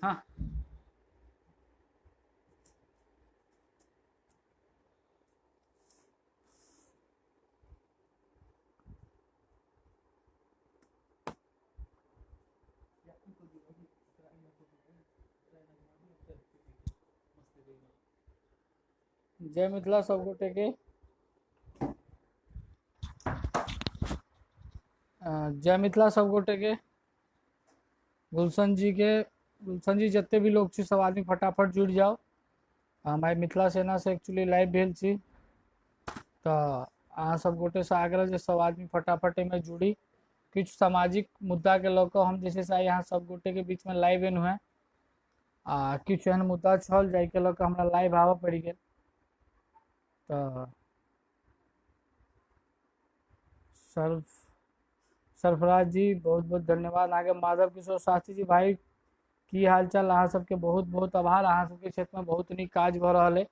हाँ। जय मिथिला सब गोटे के। जय मिथिला सब गोटे के। गुलशन जी के, गुलशन जी जते भी लोग छी सब आदमी फटाफट जुड़ जाओ। हम आइ मिथिला सेना से एक्चुअली लाइव भेल छी, तो अहाँ सब गोटे से आग्रह जे सब आदमी फटाफट एहिमे जुड़ी। किछु सामाजिक मुद्दा के लऽ कऽ हम जे छै से आइ अहाँ सब गोटे के बीच में लाइव एलहुँ हेँ, आ किछु एहन मुद्दा छल जाहिके लऽ कऽ हमरा लाइव आबऽ पड़ि गेल। तऽ सरफराज जी बहुत बहुत धन्यवाद अहाँके। माधव किशोर शास्त्री जी भाई की हाल चाल, अहाँ सबके बहुत बहुत आभार, अहाँ सबके क्षेत्र में बहुत नीक काज भऽ रहल है।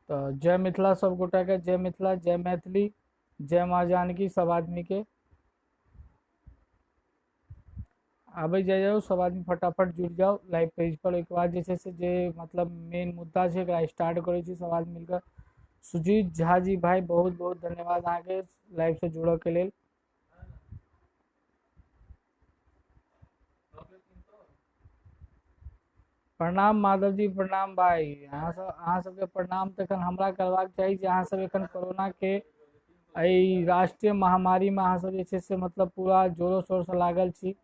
तऽ जय मिथिला सब गोटा के, जय मिथिला, जय मैथिली, जय माँ जानकी सब आदमी के। आबै जाय जाउ सब आदमी फटाफट जुड़ि जाउ लाइव पेज पर। ओहिके बाद जे छै से जे मतलब मेन मुद्दा छै एकरा स्टार्ट करै छी सब आदमी मिलकऽ। सुजीत झा जी भाई बहुत बहुत धन्यवाद अहाँके लाइव से जुड़ऽ के लेल। प्रणाम माधव जी, प्रणाम भाई, अहाँ सबके प्रणाम तखन हमरा करबाक चाही जे अहाँ सब एखन कोरोना के एहि राष्ट्रीय महामारी में अहाँ सब जे छै से मतलब पूरा जोरो शोर से लागल छी।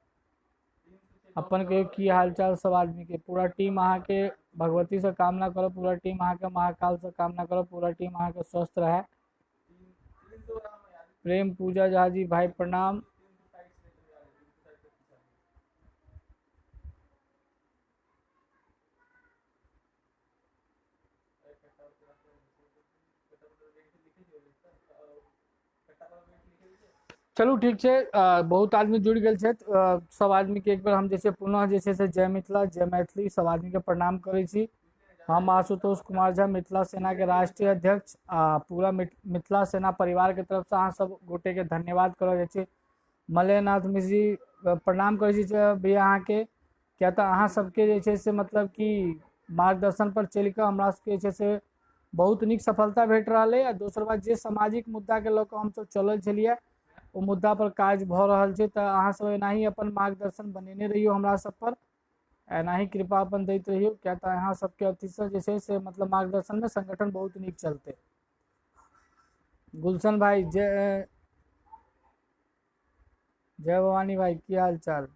अपन के की हालचाल सब आदमी के, पूरा टीम अहाँके भगवती से कामना करब, पूरा टीम अहाँके महाकाल से कामना करब, पूरा टीम अहाँके स्वस्थ रहे। प्रेम पूजा झा जी भाई प्रणाम। चलू ठीक छै, बहुत आदमी जुड़ि गेल छथि। सब आदमी के एक बेर हम जे छै पुनः जे छै से जय मिथिला जय मैथिली सब आदमी के प्रणाम करै छी। हम आशुतोष कुमार झा मिथिला सेना के राष्ट्रीय अध्यक्ष आ पूरा मिथिला सेना परिवार के तरफ से अहाँ सब गोटे के धन्यवाद करऽ जाइ छी। मलयनाथ मिश्र जी प्रणाम करै छी भैया अहाँके, किया तऽ अहाँ सबके जे छै से मतलब कि मार्गदर्शन पर चलि कऽ हमरा सबके जे छै से बहुत नीक सफलता भेट रहल अइ। आ दोसर बात जे सामाजिक मुद्दा के लऽ कऽ हमसब चलल छलियै ओ मुद्दा पर काज भऽ रहल छै। तऽ अहाँ सब एनाही अपन मार्गदर्शन बनेने रहियौ हमरा सब पर, एनाही कृपा अपन दैत रहियौ, किया तऽ अहाँ सबके अथीसँ जे छै से मतलब मार्गदर्शन में संगठन बहुत नीक चलतै। गुलशन भाई जय जय भवानी भाई की हाल चाल।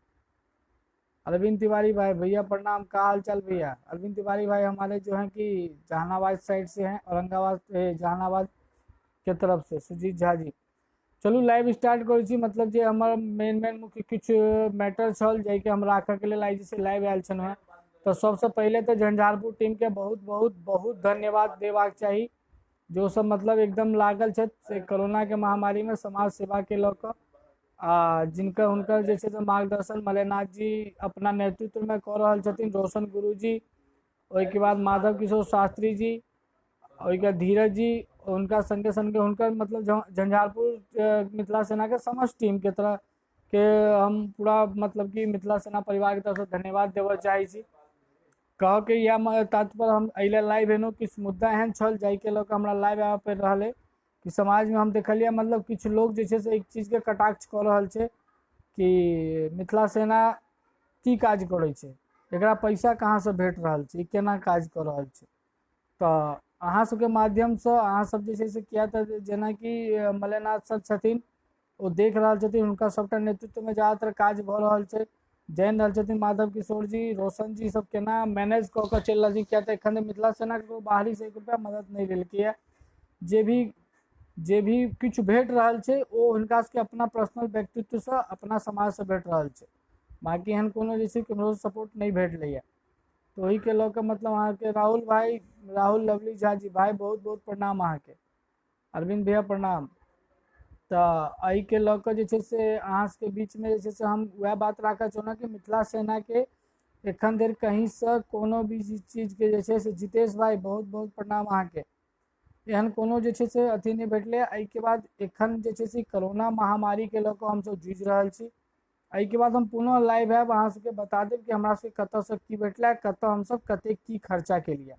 अरविंद तिवारी भाई भैया प्रणाम, का हाल चाल भैया। अरविंद तिवारी भाई हमारे जो हैं कि जहानाबाद साइड से हैं, औरंगाबाद जहानाबाद के तरफ से। सुजीत झा जी चलू लाइव स्टार्ट करै छी। मतलब जे हमर मेन मेन मुख्य किछु मैटर छल जाहिके हम राखऽके लेल आइ जे छै लाइव आयल छलहुँ हेँ। तऽ सबसँ पहिले तऽ झंझारपुर टीमके बहुत बहुत बहुत धन्यवाद देबाक चाही, जो सब मतलब एकदम लागल छथि से कोरोनाके महामारीमे समाज सेवाके लऽ कऽ, आ जिनकर हुनकर जे छै से मार्गदर्शन मलयनाथ जी अपना नेतृत्वमे कऽ रहल छथिन, रोशन गुरुजी, ओहिके बाद माधव किशोर शास्त्री जी, ओहिके बाद धीरज जी, हुनका संगे संगे हुनकर मतलब झंझारपुर मिथिला सेनाके समस्त टीमके तरह के हम पूरा मतलब कि मिथिला सेना परिवारके तरफसँ धन्यवाद देबऽ चाहै छी। कहऽके इएह तात्पर्य हम एहि लेल लाइव एलहुँ, किछु मुद्दा एहन छल जाहिके लऽ कऽ हमरा लाइव आबऽ पड़ि रहल अइ कि समाजमे हम देखलियै मतलब किछु लोक जे छै से एक चीजके कटाक्ष कऽ रहल छै कि मिथिला सेना की काज करै छै, एकरा पैसा कहाँसँ भेट रहल छै, ई केना काज कऽ रहल छै। तऽ अहाँ सबके माध्यमसँ अहाँ सब जे छै से किया तऽ जेनाकि मलयनाथ सर छथिन ओ देख रहल छथिन, हुनका सबटा नेतृत्वमे ज्यादातर काज भऽ रहल छै, जानि रहल छथिन माधव किशोर जी, रोशन जी सब केना मैनेज कऽ कऽ चलि रहल छै, किया तऽ एखन मिथिला सेनाके कोनो बाहरी से एक रुपैआ मदद नहि लेलकैए। जे भी किछु भेट रहल छै ओ हुनका सबके अपना पर्सनल व्यक्तित्वसँ अपना समाजसँ भेट रहल छै, बाँकी एहन कोनो जे छै केम्हरो सपोर्ट नहि भेटलैए। तऽ ओहिके लऽ कऽ मतलब अहाँके राहुल भाई, राहुल लवली झा जी भाई बहुत बहुत प्रणाम अहाँके, अरविंद भैया प्रणाम। तऽ एहिके लऽ कऽ जे छै से अहाँ सबके बीचमे जे छै से हम वएह बात राखऽ चाहलहुँ कि मिथिला सेनाके एखन धरि कहींसँ कोनो भी चीजके जे छै से जितेश भाई बहुत बहुत प्रणाम अहाँके, एहन कोनो जे छै से अथी नहि भेटलै। एहिके बाद एखन जे छै से कोरोना महामारीके लऽ कऽ हमसब जूझि रहल छी। एहिके बाद हम पुनः लाइव आयब, अहाँ सबके बता देब कि हमरा सबके कतऽसँ की भेटलै, कतऽ हमसब कतेक की खर्चा केलियै।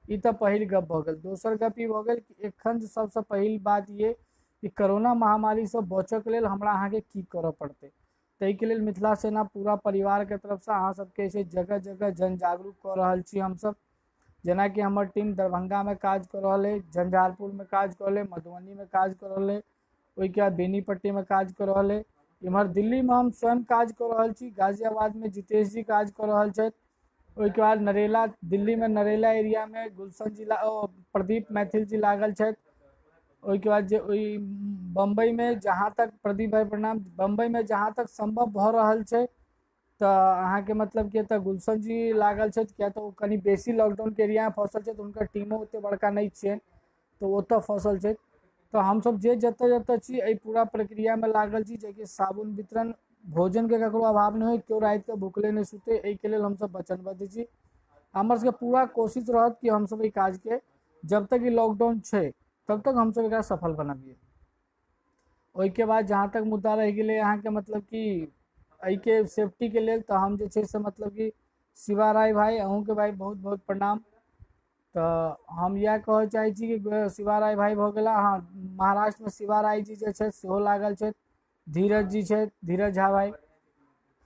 ई तऽ पहिल गप भऽ गेल। दोसर गप ई भऽ गेल कि एखन सबसँ पहिल बात ये कि कोरोना महामारीसँ बचऽके लेल हमरा अहाँके की करऽ पड़तै। ताहिके लेल मिथिला सेना पूरा परिवारके तरफसँ अहाँ सबके जे छै जगह जगह जन जागरूक कऽ रहल छी हमसब। जेनाकि हमर टीम दरभंगामे काज कऽ रहल अइ, झंझारपुरमे काज कऽ रहल अइ, मधुबनीमे काज कऽ रहल अइ, ओहिके बाद बेनीपट्टीमे काज कऽ रहल अइ, इम्हर दिल्लीमे हम स्वयं काज कऽ रहल छी, गाजियाबादमे जितेश जी काज कऽ रहल छथि, ओहिके बाद नरेला दिल्लीमे नरेला एरियामे गुलशन जी प्रदीप मैथिल जी लागल छथि, ओहिके बाद जे ओहि बम्बइमे जहाँ तक प्रदीप भाइ प्रणाम, बम्बइमे जहाँ तक सम्भव भऽ रहल छै तऽ अहाँके मतलब कि एतऽ गुलशन जी लागल छथि, किया तऽ ओ कनि बेसी लॉकडाउनके एरियामे फँसल छथि, हुनकर टीमो ओते बड़का नहि छियनि तऽ ओतऽ फँसल छथि। तऽ हमसब जे जतऽ जतऽ छी एहि पूरा प्रक्रियामे लागल छी, जेकि साबुन वितरण, भोजनके ककरो अभाव नहि होइ, केओ रातिके भुखले नहि सुतै, एहिके लेल हमसब वचनबद्ध छी। हमर सबके पूरा कोशिश रहत कि हमसब एहि काजके जब तक ई लॉकडाउन छै तब तक हमसब एकरा सफल बनबियै। ओहिके बाद जहाँ तक मुद्दा रहि गेलै अहाँके मतलब कि एहिके सेफ्टीके लेल, तऽ हम जे छै से मतलब कि शिवा राय भाइ अहूँके भाइ बहुत बहुत प्रणाम। तऽ हम इएह कहऽ चाहै छी कि शिवा राय भाइ भऽ गेला, हँ महाराष्ट्रमे शिवा राय जी जे छथि सेहो लागल छथि, धीरज जी छथि, धीरज झा भाइ।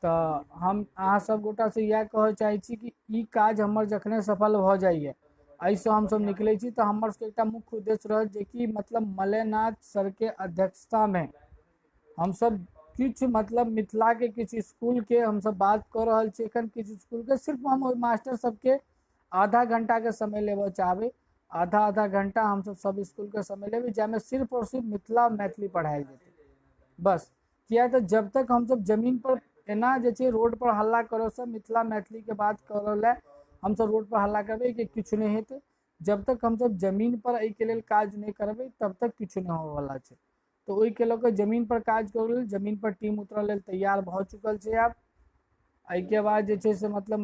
तऽ हम अहाँ सब गोटासँ इएह कहऽ चाहै छी कि ई काज हमर जखने सफल भऽ जाइए, एहिसँ हमसब निकलै छी, तऽ हमर सबके एकटा मुख्य उद्देश्य रहत जेकि मतलब मलयनाथ सरके अध्यक्षतामे हमसब किछु मतलब मिथिलाके किछु इसकुलके हमसब बात कऽ रहल छी एखन, किछु इसकुलके सिर्फ हम ओहि मास्टर सबके आधा घंटाके समय लेबऽ चाहबै, आधा आधा घंटा हमसब सब इसकुलके समय लेबै, जाहिमे सिर्फ आओर सिर्फ मिथिला मैथिली पढ़ायल जेतै बस। किया तऽ जब तक हमसब जमीन पर एना जे छै रोड पर हल्ला करऽसँ मिथिला मैथिलीके बात करऽ लए हमसब रोड पर हल्ला करबै कि किछु नहि हेतै, जब तक हमसब जमीन पर एहिके लेल काज नहि करबै तब तक किछु नहि होबऽवला छै। तऽ ओहिके लऽ कऽ जमीन पर काज करऽ लेल जमीन पर टीम उतरऽ लेल तैयार भऽ चुकल छै आब। एहिके बाद जे छै से मतलब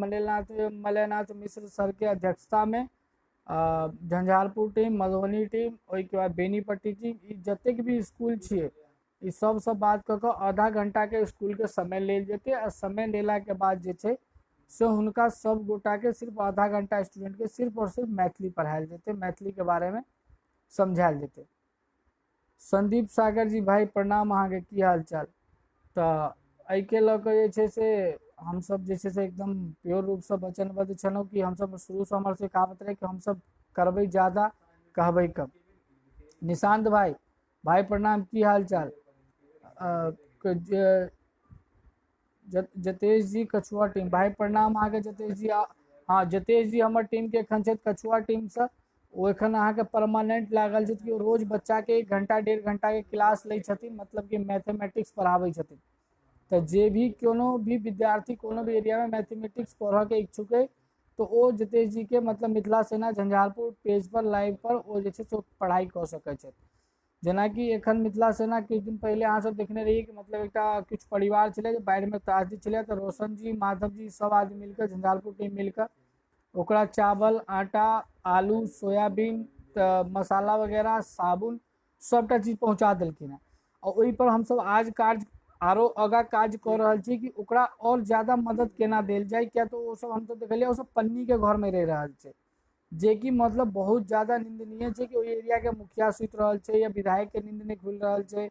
मलयनाथ मिश्र सरके अध्यक्षतामे झंझारपुर टीम, मधुबनी टीम, ओहिके बाद बेनीपट्टी टीम, ई जतेक भी इसकुल छियै ई सबसँ बात कऽ कऽ आधा घंटाके इसकुलके समय लेल जेतै, आ समय लेलाके बाद जे छै से हुनका सब गोटाके सिर्फ आधा घंटा स्टूडेंटके सिर्फ आओर सिर्फ मैथिली पढ़ायल जेतै, मैथिलीके बारेमे समझायल जेतै। संदीप सागर जी भाइ प्रणाम, अहाँके की हाल चाल। तऽ एहिके लऽ कऽ जे छै से हमसब जे छै से एकदम प्योर रूपसँ वचनबद्ध छलहुँ कि हमसब शुरूसँ हमर सबके कहावत रहै कि हमसब करबै ज्यादा कहबै कम। निशांत भाइ, भाइ प्रणाम, की हाल चाल। जतेश जी कछुआ टीम, भाइ प्रणाम अहाँके जतेश जी। हँ जतेश जी हमर टीमके एखन छथि कछुआ टीमसँ, ओ एखन अहाँके परमानेंट लागल छथि कि ओ रोज बच्चाके 1 घंटा 1.5 घंटाके क्लास लै छथिन, मतलब कि मैथमेटिक्स पढ़ाबै छथिन। तऽ जे भी कोनो भी विद्यार्थी कोनो भी एरियामे मैथमेटिक्स पढ़ऽके इच्छुक अइ तऽ ओ जतेश जीके मतलब मिथिला सेना झंझारपुर पेज पर लाइव पर ओ जे छै से पढ़ाइ कऽ सकै छथि। जेनाकि एखन मिथिला सेना किछु दिन पहिले अहाँ सब देखने रहियै कि मतलब एकटा किछु परिवार छलै जे बाढ़िमे त्रासदी छलै, तऽ रोशन जी माधव जी सब आदमी मिलकऽ झंझारपुर टीम मिलकऽ ओकरा चावल, आटा, आलू, सोयाबीन, तऽ मसाला वगैरह, साबुन सबटा चीज पहुँचा देलखिन हेँ। आ ओहिपर हमसब आज काज आरो आगाँ काज कऽ रहल छी कि ओकरा आओर ज्यादा मदद केना देल जाय, किया तऽ ओसब हमसब देखलियै ओसब पन्नीके घरमे रहि रहल छै, जेकि मतलब बहुत ज्यादा निन्दनीय छै कि ओहि एरियाके मुखिया सुति रहल छै या विधायकके नींद नहि खुलि रहल छै,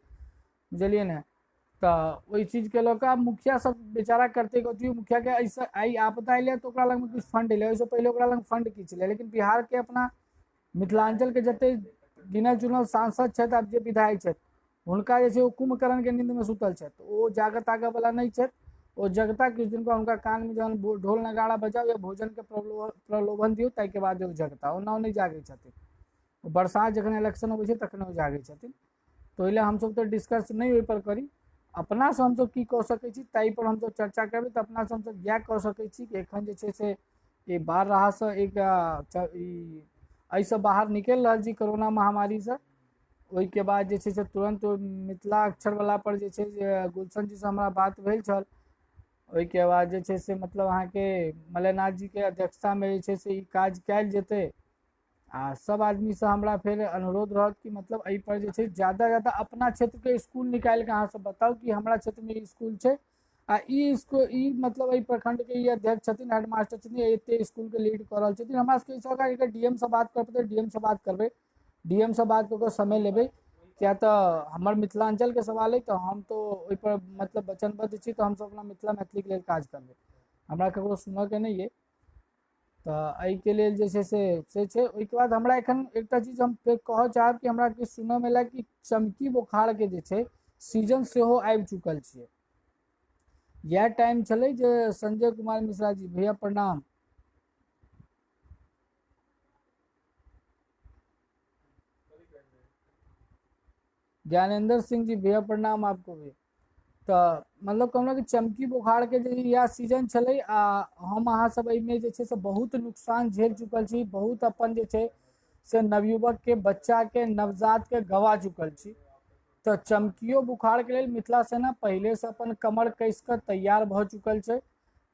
बुझलियै ने। तऽ ओहि चीजके लऽ कऽ आब मुखिया सब बेचारा करतै कथी, मुखियाके एहिसँ आइ आपदा एलै तऽ ओकरा लगमे किछु फंड एलै, ओहिसँ पहिले ओकरा लग फंड की छलै। लेकिन बिहारके अपना मिथिलाञ्चलके जते गिनल चुनल सांसद छथि, आब जे विधायक छथि, हुनका जे छै ओ कुम्भकर्णके नींदमे सुतल छथि, ओ जागऽ तागऽ वला नहि छथि। ओ जगता किछु दिन पर हुनका कानमे जहन ढोल नगाड़ा बजाउ या भोजनके प्रलोभन दियौ ताहिके बाद ओ जगता, ओना ओ नहि जागै छथिन। बरसात जखन इलेक्शन अबै छै तखन ओ जागै छथिन। तऽ ओहि लए हमसब तऽ डिस्कस नहि ओहिपर करी, अपनासँ हमसब की कऽ सकै छी ताहिपर हमसब चर्चा करबै। तऽ अपनासँ हमसब इएह कऽ सकै छी कि एखन जे छै से ई बाढ़ राहतसँ एक ई एहिसँ बाहर निकलि रहल छी कोरोना महामारीसँ। ओहिके बाद जे छै से तुरन्त मिथिला अक्षरवला पर जे छै से गुलशन जीसँ हमरा बात भेल छल। ओहिके बाद जे छै से मतलब अहाँके मलयनाथ जीके अध्यक्षतामे जे छै से ई काज कयल जेतै। आ सब आदमीसँ हमरा फेर अनुरोध रहत कि मतलब एहिपर जे छै ज्यादा ज्यादा अपना क्षेत्रके इसकुल निकालिके अहाँ सब बताउ कि हमरा क्षेत्रमे ई इसकुल छै, आ ई इसको ई मतलब एहि प्रखंडके ई अध्यक्ष छथिन, हेडमास्टर छथिन, एते इसकुलके लीड कऽ रहल छथिन। हमरा सबके ई सभ डी एम सँ बात करऽ पड़तै, डी एम सँ बात करबै, डी एम सँ बात कऽ कऽ समय लेबै, किया तऽ हमर मिथिलाञ्चलके सवाल अइ, तऽ हम तऽ ओहिपर मतलब वचनबद्ध छी, तऽ हमसब अपना मिथिला मैथिलीके लेल काज करबै, हमरा ककरो सुनऽके नहि अइ। तऽ एहिके लेल जे छै से छै। ओहिके बाद हमरा एखन एकटा चीज हम फेर कहऽ चाहब कि हमरा किछु सुनऽमे एला कि चमकी बोखारके जे छै सीजन सेहो आबि चुकल छै। इएह टाइम छलै जे संजय कुमार मिश्रा जी भैया प्रणाम। ज्ञानेंद्र सिंह जी भैया प्रणाम आपको भी। तऽ मतलब कहलहुँ कि चमकी बोखारके जे इएह सीजन छलै आ हम अहाँ सब एहिमे जे छै से बहुत नुकसान झेल चुकल छी, बहुत अपन जे छै से नवयुवकके, बच्चाके, नवजातके गवा चुकल छी। तऽ चमकियो बुखारके लेल मिथिला सेना पहिलेसँ अपन कमर कसि कऽ तैयार भऽ चुकल छै,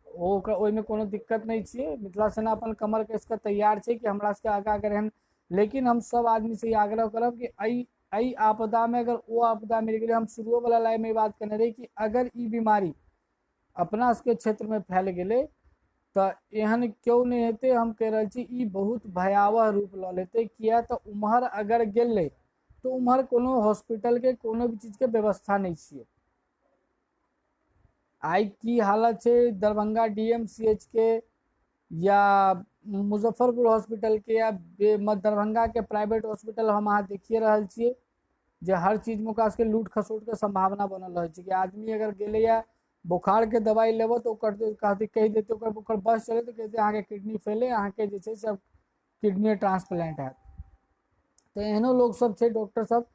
ओहिमे कोनो दिक्कत नहि छियै। मिथिला सेना अपन कमर कसि कऽ तैयार छै कि हमरा सबके आगाँ अगर एहन, लेकिन हम सब आदमीसँ ई आग्रह करब कि एहि आपदामे अगर ओ आपदा मिल गेलै, हम शुरुओवला लाइवमे ई बात कहने रही कि अगर ई बीमारी अपना सबके क्षेत्रमे फैल गेलै तऽ एहन केओ नहि हेतै। हम कहि रहल छी ई बहुत भयावह रूप लऽ लेतै, किया तऽ उम्हर अगर गेलै तऽ उम्हर कोनो हॉस्पिटलके कोनो भी चीजके व्यवस्था नहि छियै। आइ की हालत छै Darbhanga D M C H के या मुजफ्फरपुर हॉस्पिटलके या दरभंगाके प्राइवेट हॉस्पिटल, हम अहाँ देखिए रहल छियै जे हर चीजमे ओकरा सबके लूट खसोटके सम्भावना बनल रहै छै कि आदमी अगर गेलैए बोखारके दवाइ लेबऽ तऽ ओकर कहतै, कहि देतै, ओकर बस चलै तऽ कहि देतै अहाँके किडनी फेल अइ, अहाँके जे छै से किडनी ट्रांसप्लांट हैत। तऽ एहनो लोक सब छै, डॉक्टर सब,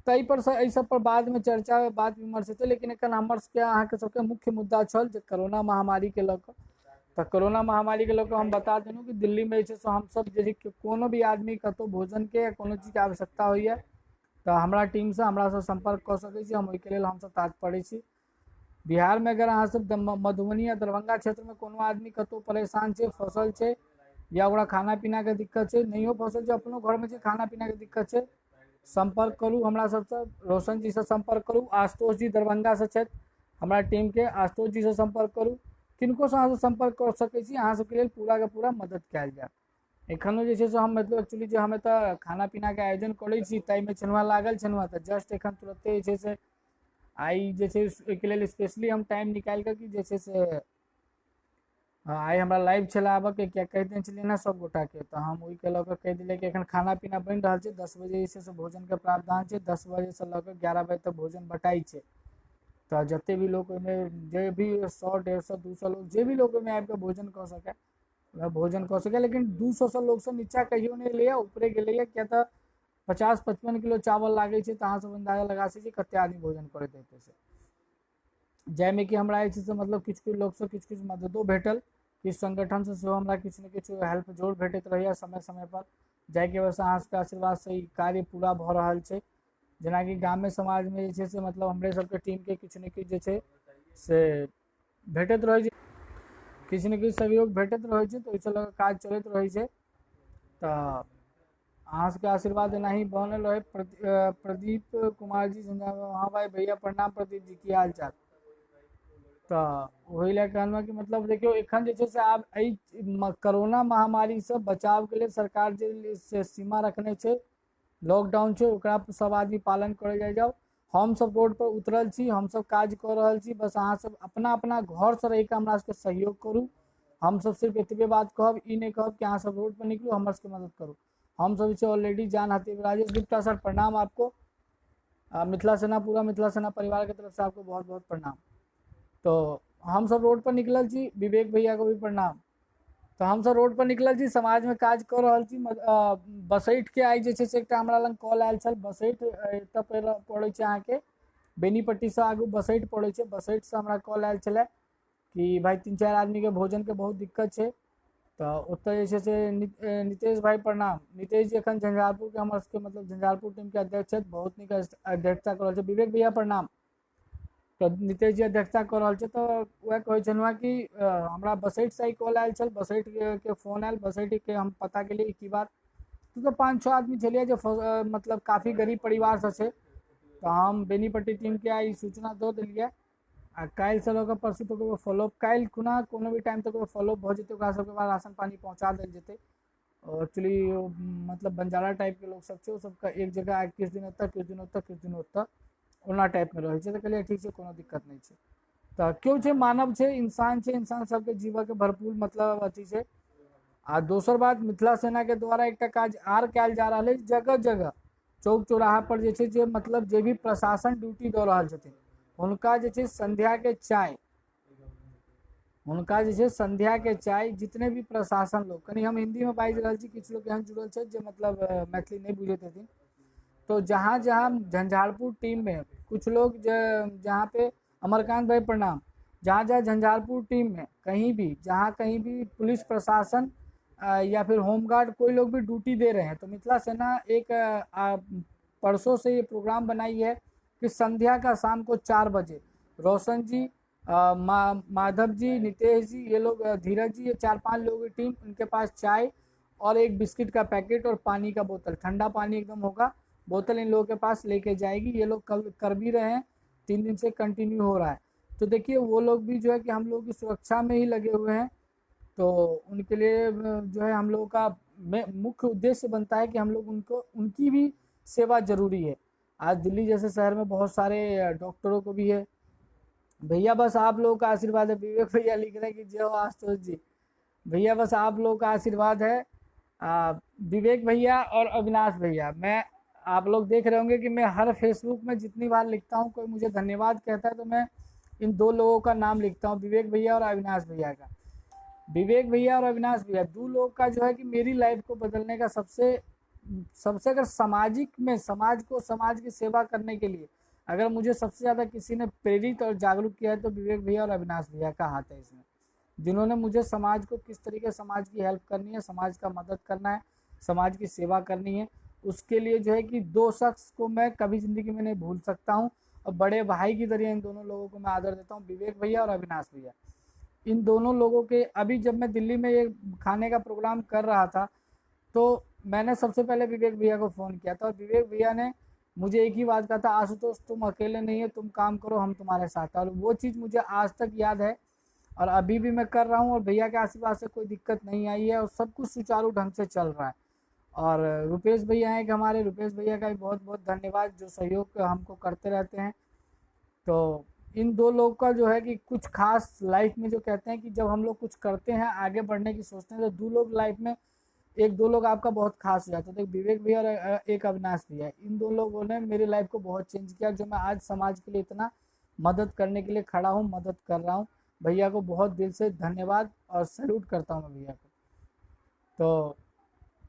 ताहि पर से एहि सब पर बादमे चर्चा बात विमर्श हेतै। लेकिन एखन हमर सबके अहाँके सबके मुख्य मुद्दा छल जे कोरोना महामारीके लऽ कऽ। तऽ कोरोना महामारीके लऽ कऽ हम बता देलहुँ कि दिल्लीमे जे छै से हमसब जे कोनो भी आदमी कतहु भोजनके या कोनो चीजके आवश्यकता होइए तऽ हमरा टीमसँ हमरासँ सम्पर्क कऽ सकै छी, हम ओहिके लेल हमसब तत्पर छी। बिहारमे अगर अहाँ सब मधुबनी या दरभंगा क्षेत्रमे कोनो आदमी कतहु परेशान छै, फसल छै, या ओकरा खाना पीनाके दिक्कत छै, नहियो फसल छै, अपनो घरमे छै, खाना पीनाके दिक्कत छै, सम्पर्क करू हमरा सबसँ, रोशन जीसँ सम्पर्क करू, आशुतोष जी दरभंगासँ छथि हमरा टीमके, आशुतोष जीसँ सम्पर्क करू, किनकोसँ अहाँ सब सम्पर्क कऽ सकै छी, अहाँ सबके लेल पूराके पूरा मदद कयल जायत। एखनो जे छै से हम मतलब एक्चुअली जे हम एतऽ खाना पीनाके आयोजन करै छी ताहिमे छलहुँ लागल छलहुँ, तऽ जस्ट एखन तुरन्ते जे छै से आइ जे छै ओहिके लेल स्पेशली हम टाइम निकालि कऽ कि जे छै से आइ हमरा लाइव छलै आबऽके, किया कहि देने छलियै ने सब गोटाके, तऽ हम ओहिके लऽ कऽ कहि देलियै कि एखन खाना पीना बनि रहल छै, 10 बजे जे छै से भोजनके प्रावधान छै, 10 बजेसँ लऽ कऽ 11 बजे तक भोजन बटाइ छै। तऽ जते भी लोक ओहिमे जे भी 100 150 200 लोक जे भी लोक ओहिमे आबि कऽ भोजन कऽ सकै वएह भोजन कऽ सकै, लेकिन 200 लोकसँ नीचा कहियो नहि एलैए, ऊपरे गेलैए, किया तऽ 50-55 किलो चावल लागै छै, तऽ अहाँ सब अन्दाजा लगा सकै छी कते आदमी भोजन करैत हेतै से। जाहिमे कि हमरा जे छै से मतलब किछु किछु लोकसँ किछु किछु मददो भेटल, किछु संगठनसँ सेहो हमरा किछु ने किछु हेल्प जरूर भेटैत रहैए समय समयपर, जाहिके वजहसँ अहाँ सबके आशीर्वादसँ ई कार्य पूरा भऽ रहल छै। जेनाकि गामे समाजमे जे छै से मतलब हमरे सबके टीमके किछु ने किछु जे छै से भेटैत रहै छै, किछु ने किछु सहयोग भेटैत रहै छै, तऽ ओहिसँ लऽ कऽ काज चलैत रहै छै। तऽ अहाँ सबके आशीर्वाद एनाही बनल रहै। प्रदीप कुमार जी, हाँ भाई भैया प्रणाम प्रदीप जी, की हाल चाल। तऽ ओहि लए कहलहुँ कि मतलब देखियौ एखन जे छै से आब एहि कोरोना महामारीसँ बचावके लेल सरकार जे से सीमा रखने छै, लॉकडाउन छै, ओकरा सब आदमी पालन करै जाइ जाउ। हमसब रोड पर उतरल छी, हमसब काज कऽ रहल छी, बस अहाँ सब अपना अपना घरसँ रहि कऽ हमरा सबके सहयोग करू। हमसब सिर्फ एतबे बात कहब, ई नहि कहब कि अहाँ सब रोड पर निकलू हमर सबके मदद करू। हमसब जे छै ऑलरेडी जान हाथी। राजेश गुप्ता सर प्रणाम आपको, मिथिला सेना पूरा मिथिला सेना परिवार के तरफ से आपको बहुत बहुत प्रणाम। तो हमसब रोड पर निकलल छी, विवेक भैया को भी प्रणाम। तऽ हमसब रोड पर निकलल छी, समाजमे काज कऽ रहल छी। बसैठके आइ जे छै से एकटा हमरा लग कॉल आयल छल। बसैठ एतऽ पड़ै छै अहाँके बेनीपट्टीसँ आगू बसैठ पड़ै छै। बसैठसँ हमरा कॉल आयल छलै कि भाइ 3-4 आदमीके भोजनके बहुत दिक्कत छै। तऽ ओतऽ जे छै से नितेश भाइ प्रणाम। नितेश जी एखन झंझारपुरके हमर सबके मतलब झंझारपुर टीमके अध्यक्ष छथि, बहुत नीक अध्यक्षता कऽ रहल छै। विवेक भैया प्रणाम। तऽ नितेश जी अध्यक्षता कऽ रहल छै। तऽ वएह कहै छलहुँ हेँ कि हमरा बसैठसँ ही कॉल आयल छल, बसैठके फोन आयल, बसैठके हम पता केलियै की बात, तऽ 5-6 आदमी छलियै जे मतलब काफी गरीब परिवारसँ छै। तऽ हम बेनीपट्टी टीमके आइ सूचना दऽ देलियै। आ काल्हिसँ लऽ कऽ परसू तक फॉलोअप, काल्हि खुना कोनो भी टाइम तक फॉलोअप भऽ जेतै, ओकरा सबके बाद राशन पानी पहुँचा देल जेतै। एक्चुअली मतलब बंजारा टाइपके लोक सब छै, ओ सबके एक जगह किछु दिन ओतऽ, किछु दिन ओतऽ, किछु दिन ओतऽ, ओना टाइपमे रहै छै। तऽ कहलियै ठीक छै, कोनो दिक्कत नहि छै। तऽ केओ छै, मानव छै, इंसान छै, इंसान सबके जीवऽके भरपूर मतलब अथी छै। आ दोसर बात, मिथिला सेनाके द्वारा एकटा काज आर कयल जा रहल अछि, जगह जगह चौक चौराहा पर जे छै, जे मतलब जे भी प्रशासन ड्यूटी दऽ रहल छथिन, हुनका जे छै संध्याके चाय, हुनका जे छै संध्याके चाय, जितने भी प्रशासन लोग, कनि हम हिन्दीमे बाजि रहल छी, किछु लोक एहन जुड़ल छथि जे मतलब मैथिली नहि बुझैत हेथिन। तो जहाँ जहाँ झंझारपुर टीम में कुछ लोग जहाँ पे अमरकांत भाई प्रणाम, जहाँ जहाँ झंझारपुर टीम में कहीं भी, जहाँ कहीं भी पुलिस प्रशासन या फिर होमगार्ड कोई लोग भी ड्यूटी दे रहे हैं, तो मिथिला सेना एक परसों से ये प्रोग्राम बनाई है कि संध्या का शाम को 4 बजे रोशन जी, माधव जी, नितेश जी, ये लोग, धीरज जी, ये 4-5 लोगों की टीम, उनके पास चाय और एक बिस्किट का पैकेट और पानी का बोतल, ठंडा पानी एकदम होगा, बोतल इन लोगों के पास लेके जाएगी। ये लोग कल कर भी रहे हैं, 3 दिन से कंटिन्यू हो रहा है। तो देखिए वो लोग भी जो है कि हम लोगों की सुरक्षा में ही लगे हुए हैं, तो उनके लिए जो है हम लोगों का मुख्य उद्देश्य बनता है कि हम लोग उनको, उनकी भी सेवा जरूरी है। आज दिल्ली जैसे शहर में बहुत सारे डॉक्टरों को भी है। भैया बस आप लोगों का आशीर्वाद है, विवेक भैया लिख रहे हैं कि जय हो आशुतोष जी, भैया बस आप लोगों का आशीर्वाद है। विवेक भैया और अविनाश भैया, मैं आप लोग देख रहे होंगे कि मैं हर फेसबुक में जितनी बार लिखता हूँ, कोई मुझे धन्यवाद कहता है तो मैं इन 2 लोगों का नाम लिखता हूँ, विवेक भैया और अविनाश भैया का। विवेक भैया और अविनाश भैया 2 लोग का जो है कि मेरी लाइफ को बदलने का सबसे सबसे अगर सामाजिक में समाज को, समाज की सेवा करने के लिए अगर मुझे सबसे ज़्यादा किसी ने प्रेरित और जागरूक किया है तो विवेक भैया और अविनाश भैया का हाथ है इसमें, जिन्होंने मुझे समाज को किस तरीके समाज की हेल्प करनी है, समाज का मदद करना है, समाज की सेवा करनी है, उसके लिए जो है कि 2 शख्स को मैं कभी ज़िंदगी में नहीं भूल सकता हूँ। और बड़े भाई की तरह इन दोनों लोगों को मैं आदर देता हूँ, विवेक भैया और अविनाश भैया। इन दोनों लोगों के अभी जब मैं दिल्ली में ये खाने का प्रोग्राम कर रहा था तो मैंने सबसे पहले विवेक भैया को फ़ोन किया था और विवेक भैया ने मुझे एक ही बात कहा था, आशुतोष तुम अकेले नहीं हो, तुम काम करो, हम तुम्हारे साथ हैं। और वो चीज़ मुझे आज तक याद है और अभी भी मैं कर रहा हूँ और भैया के आशीर्वाद से कोई दिक्कत नहीं आई है और सब कुछ सुचारू ढंग से चल रहा है। और रुपेश भैया हैं कि हमारे, रुपेश भैया का भी बहुत बहुत धन्यवाद जो सहयोग हमको करते रहते हैं। तो इन 2 लोग का जो है कि कुछ खास लाइफ में जो कहते हैं कि जब हम लोग कुछ करते हैं, आगे बढ़ने की सोचते हैं, तो 2 लोग लाइफ में, 1-2 लोग आपका बहुत खास हो जाते हैं। तो एक विवेक भैया और एक अविनाश भैया, इन 2 लोगों ने मेरी लाइफ को बहुत चेंज किया, जो मैं आज समाज के लिए इतना मदद करने के लिए खड़ा हूँ, मदद कर रहा हूँ। भैया को बहुत दिल से धन्यवाद और सैल्यूट करता हूँ मैं भैया को तो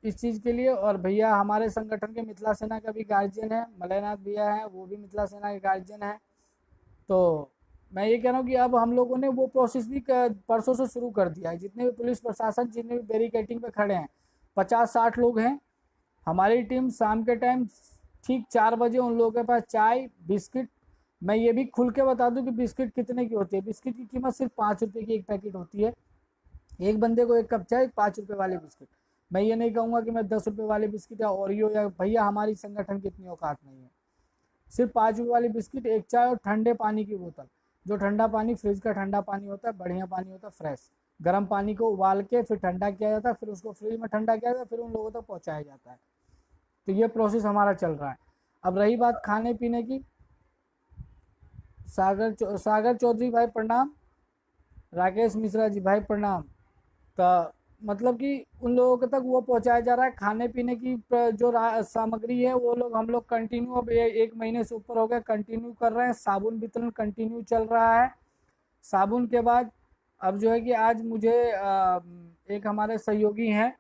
इस चीज़ के लिए। और भैया हमारे संगठन के मिथिला सेना का भी गार्जियन है, मलयनाथ भैया हैं, वो भी मिथिला सेना के गार्जियन हैं। तो मैं ये कह रहा हूँ कि अब हम लोगों ने वो प्रोसेस भी परसों से शुरू कर दिया है। जितने भी पुलिस प्रशासन, जितने भी बैरिकेडिंग पे खड़े हैं, 50-60 लोग हैं। हमारी टीम शाम के टाइम ठीक 4 बजे उन लोगों के पास चाय बिस्किट, मैं ये भी खुल के बता दूं कि बिस्किट कितने की होती है। बिस्किट की कीमत सिर्फ 5 रुपये की एक पैकेट होती है। एक बंदे को 1 कप चाय, 5 रुपये वाले बिस्किट। मैं ये नहीं कहूँगा कि मैं 10 रुपये वाले बिस्किट या ओरियो या, भैया हमारी संगठन की इतनी औकात नहीं है। सिर्फ 5 रुपये वाली बिस्किट, एक चाय और ठंडे पानी की बोतल। जो ठंडा पानी, फ्रिज का ठंडा पानी होता है, बढ़िया पानी होता है, फ्रेश गर्म पानी को उबाल के फिर ठंडा किया जाता है, फिर उसको फ्रिज में ठंडा किया जाता है, फिर उन लोगों तक पहुँचाया जाता है। तो ये प्रोसेस हमारा चल रहा है। अब रही बात खाने पीने की, सागर चौधरी भाई प्रणाम, राकेश मिश्रा जी भाई प्रणाम। तो मतलब कि उन लोगों के तक वो पहुंचाया जा रहा है। खाने पीने की जो सामग्री है वो लोग, हम लोग कंटिन्यू अब 1 महीने से ऊपर हो गया कंटिन्यू कर रहे हैं। साबुन वितरण कंटिन्यू चल रहा है। साबुन के बाद अब जो है कि आज मुझे एक हमारे सहयोगी हैं,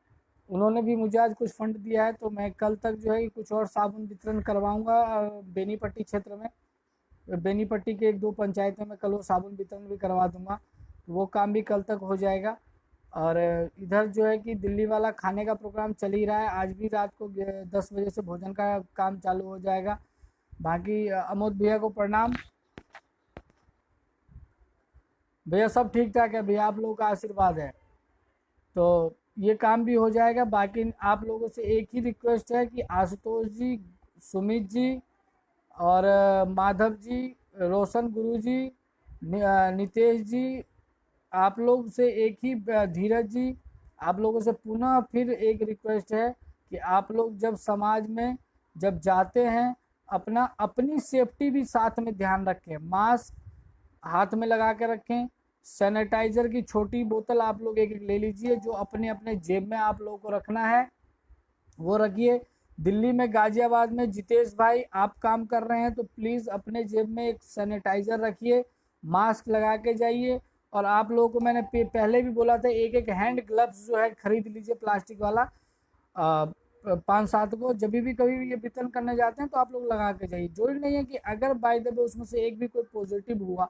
उन्होंने भी मुझे आज कुछ फंड दिया है, तो मैं कल तक जो है कि कुछ और साबुन वितरण करवाऊँगा बेनीपट्टी क्षेत्र में। बेनीपट्टी के 1-2 पंचायतों में कल वो साबुन वितरण भी करवा दूँगा, तो वो काम भी कल तक हो जाएगा। और इधर जो है कि दिल्ली वाला खाने का प्रोग्राम चल ही रहा है। आज भी रात को 10 बजे से भोजन का काम चालू हो जाएगा। बाकी अमोद भैया को प्रणाम। भैया सब ठीक ठाक है भैया, आप लोगों का आशीर्वाद है तो ये काम भी हो जाएगा। बाकी आप लोगों से एक ही रिक्वेस्ट है कि आशुतोष जी, सुमित जी और माधव जी, रोशन गुरु जी नितेश जी, आप लोग से एक ही, धीरज जी, आप लोगों से पुनः फिर एक रिक्वेस्ट है कि आप लोग जब समाज में जब जाते हैं अपना अपनी सेफ्टी भी साथ में ध्यान रखें। मास्क हाथ में लगा के रखें, सैनिटाइज़र की छोटी बोतल आप लोग एक एक ले लीजिए, जो अपने अपने जेब में आप लोगों को रखना है वो रखिए। दिल्ली में गाजियाबाद में जितेश भाई आप काम कर रहे हैं तो प्लीज़ अपने जेब में एक सैनिटाइज़र रखिए, मास्क लगा के जाइए। और आप लोगों को मैंने पहले भी बोला था, एक एक हैंड ग्लव्स जो है खरीद लीजिए प्लास्टिक वाला, 5-7 को। जब भी कभी भी ये वितरण करने जाते हैं तो आप लोग लगा के जाइए। जरूरी नहीं है कि अगर बाय the way उसमें से एक भी कोई पॉजिटिव हुआ,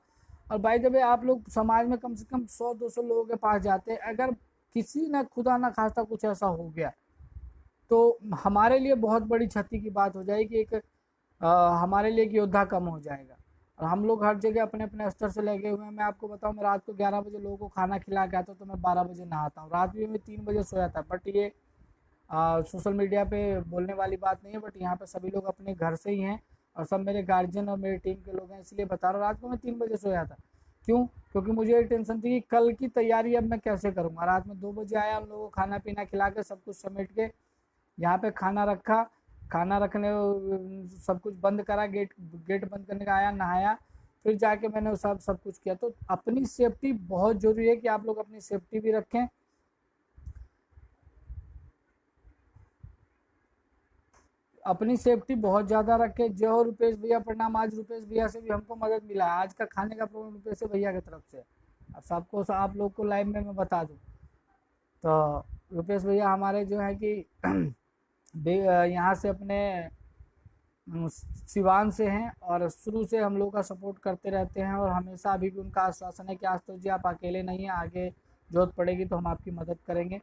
और बाय the way आप लोग समाज में कम से कम 100-200 लोगों के पास जाते हैं, अगर किसी ना खुदा ना खास्ता कुछ ऐसा हो गया तो हमारे लिए बहुत बड़ी क्षति की बात हो जाएगी, एक हमारे लिए एक योद्धा कम हो जाएगा। और हम लोग हर जगह अपने अपने स्तर से लगे हुए हैं। मैं आपको बताऊं, मैं रात को 11 बजे लोगों को खाना खिला के आता हूँ तो मैं 12 बजे नहाता हूँ, रात में मैं 3 बजे सोया था। बट ये सोशल मीडिया पे बोलने वाली बात नहीं है, बट यहाँ पे सभी लोग अपने घर से ही हैं और सब मेरे गार्जियन और मेरी टीम के लोग हैं, इसलिए बता रहा हूँ। रात को मैं 3 बजे सोया था, क्यों? क्योंकि मुझे ये टेंशन थी कि कल की तैयारी अब मैं कैसे करूँगा। रात में 2 बजे आया, उन लोगों को खाना पीना खिला के सब कुछ समेट के यहाँ पे खाना रखा, खाना रखने सब कुछ बंद करा, गेट बंद करने का आया, नहाया, फिर जाके मैंने सब कुछ किया। तो अपनी सेफ्टी बहुत ज़रूरी है कि आप लोग अपनी सेफ्टी भी रखें। अपनी सेफ्टी बहुत ज़्यादा रखें। जय हो रुपेश भैया, प्रणाम। आज रुपेश भैया से भी हमको मदद मिला है, आज का खाने का प्रोग्राम रुपेश भैया की तरफ से। अब सबको, आप लोग को लाइव में मैं बता दूँ तो रुपेश भैया हमारे जो है कि यहाँ से अपने सिवान से हैं और शुरू से हम लोग का सपोर्ट करते रहते हैं और हमेशा अभी भी उनका आश्वासन है कि आशुतोष जी आप अकेले नहीं हैं, आगे जरूरत पड़ेगी तो हम आपकी मदद करेंगे।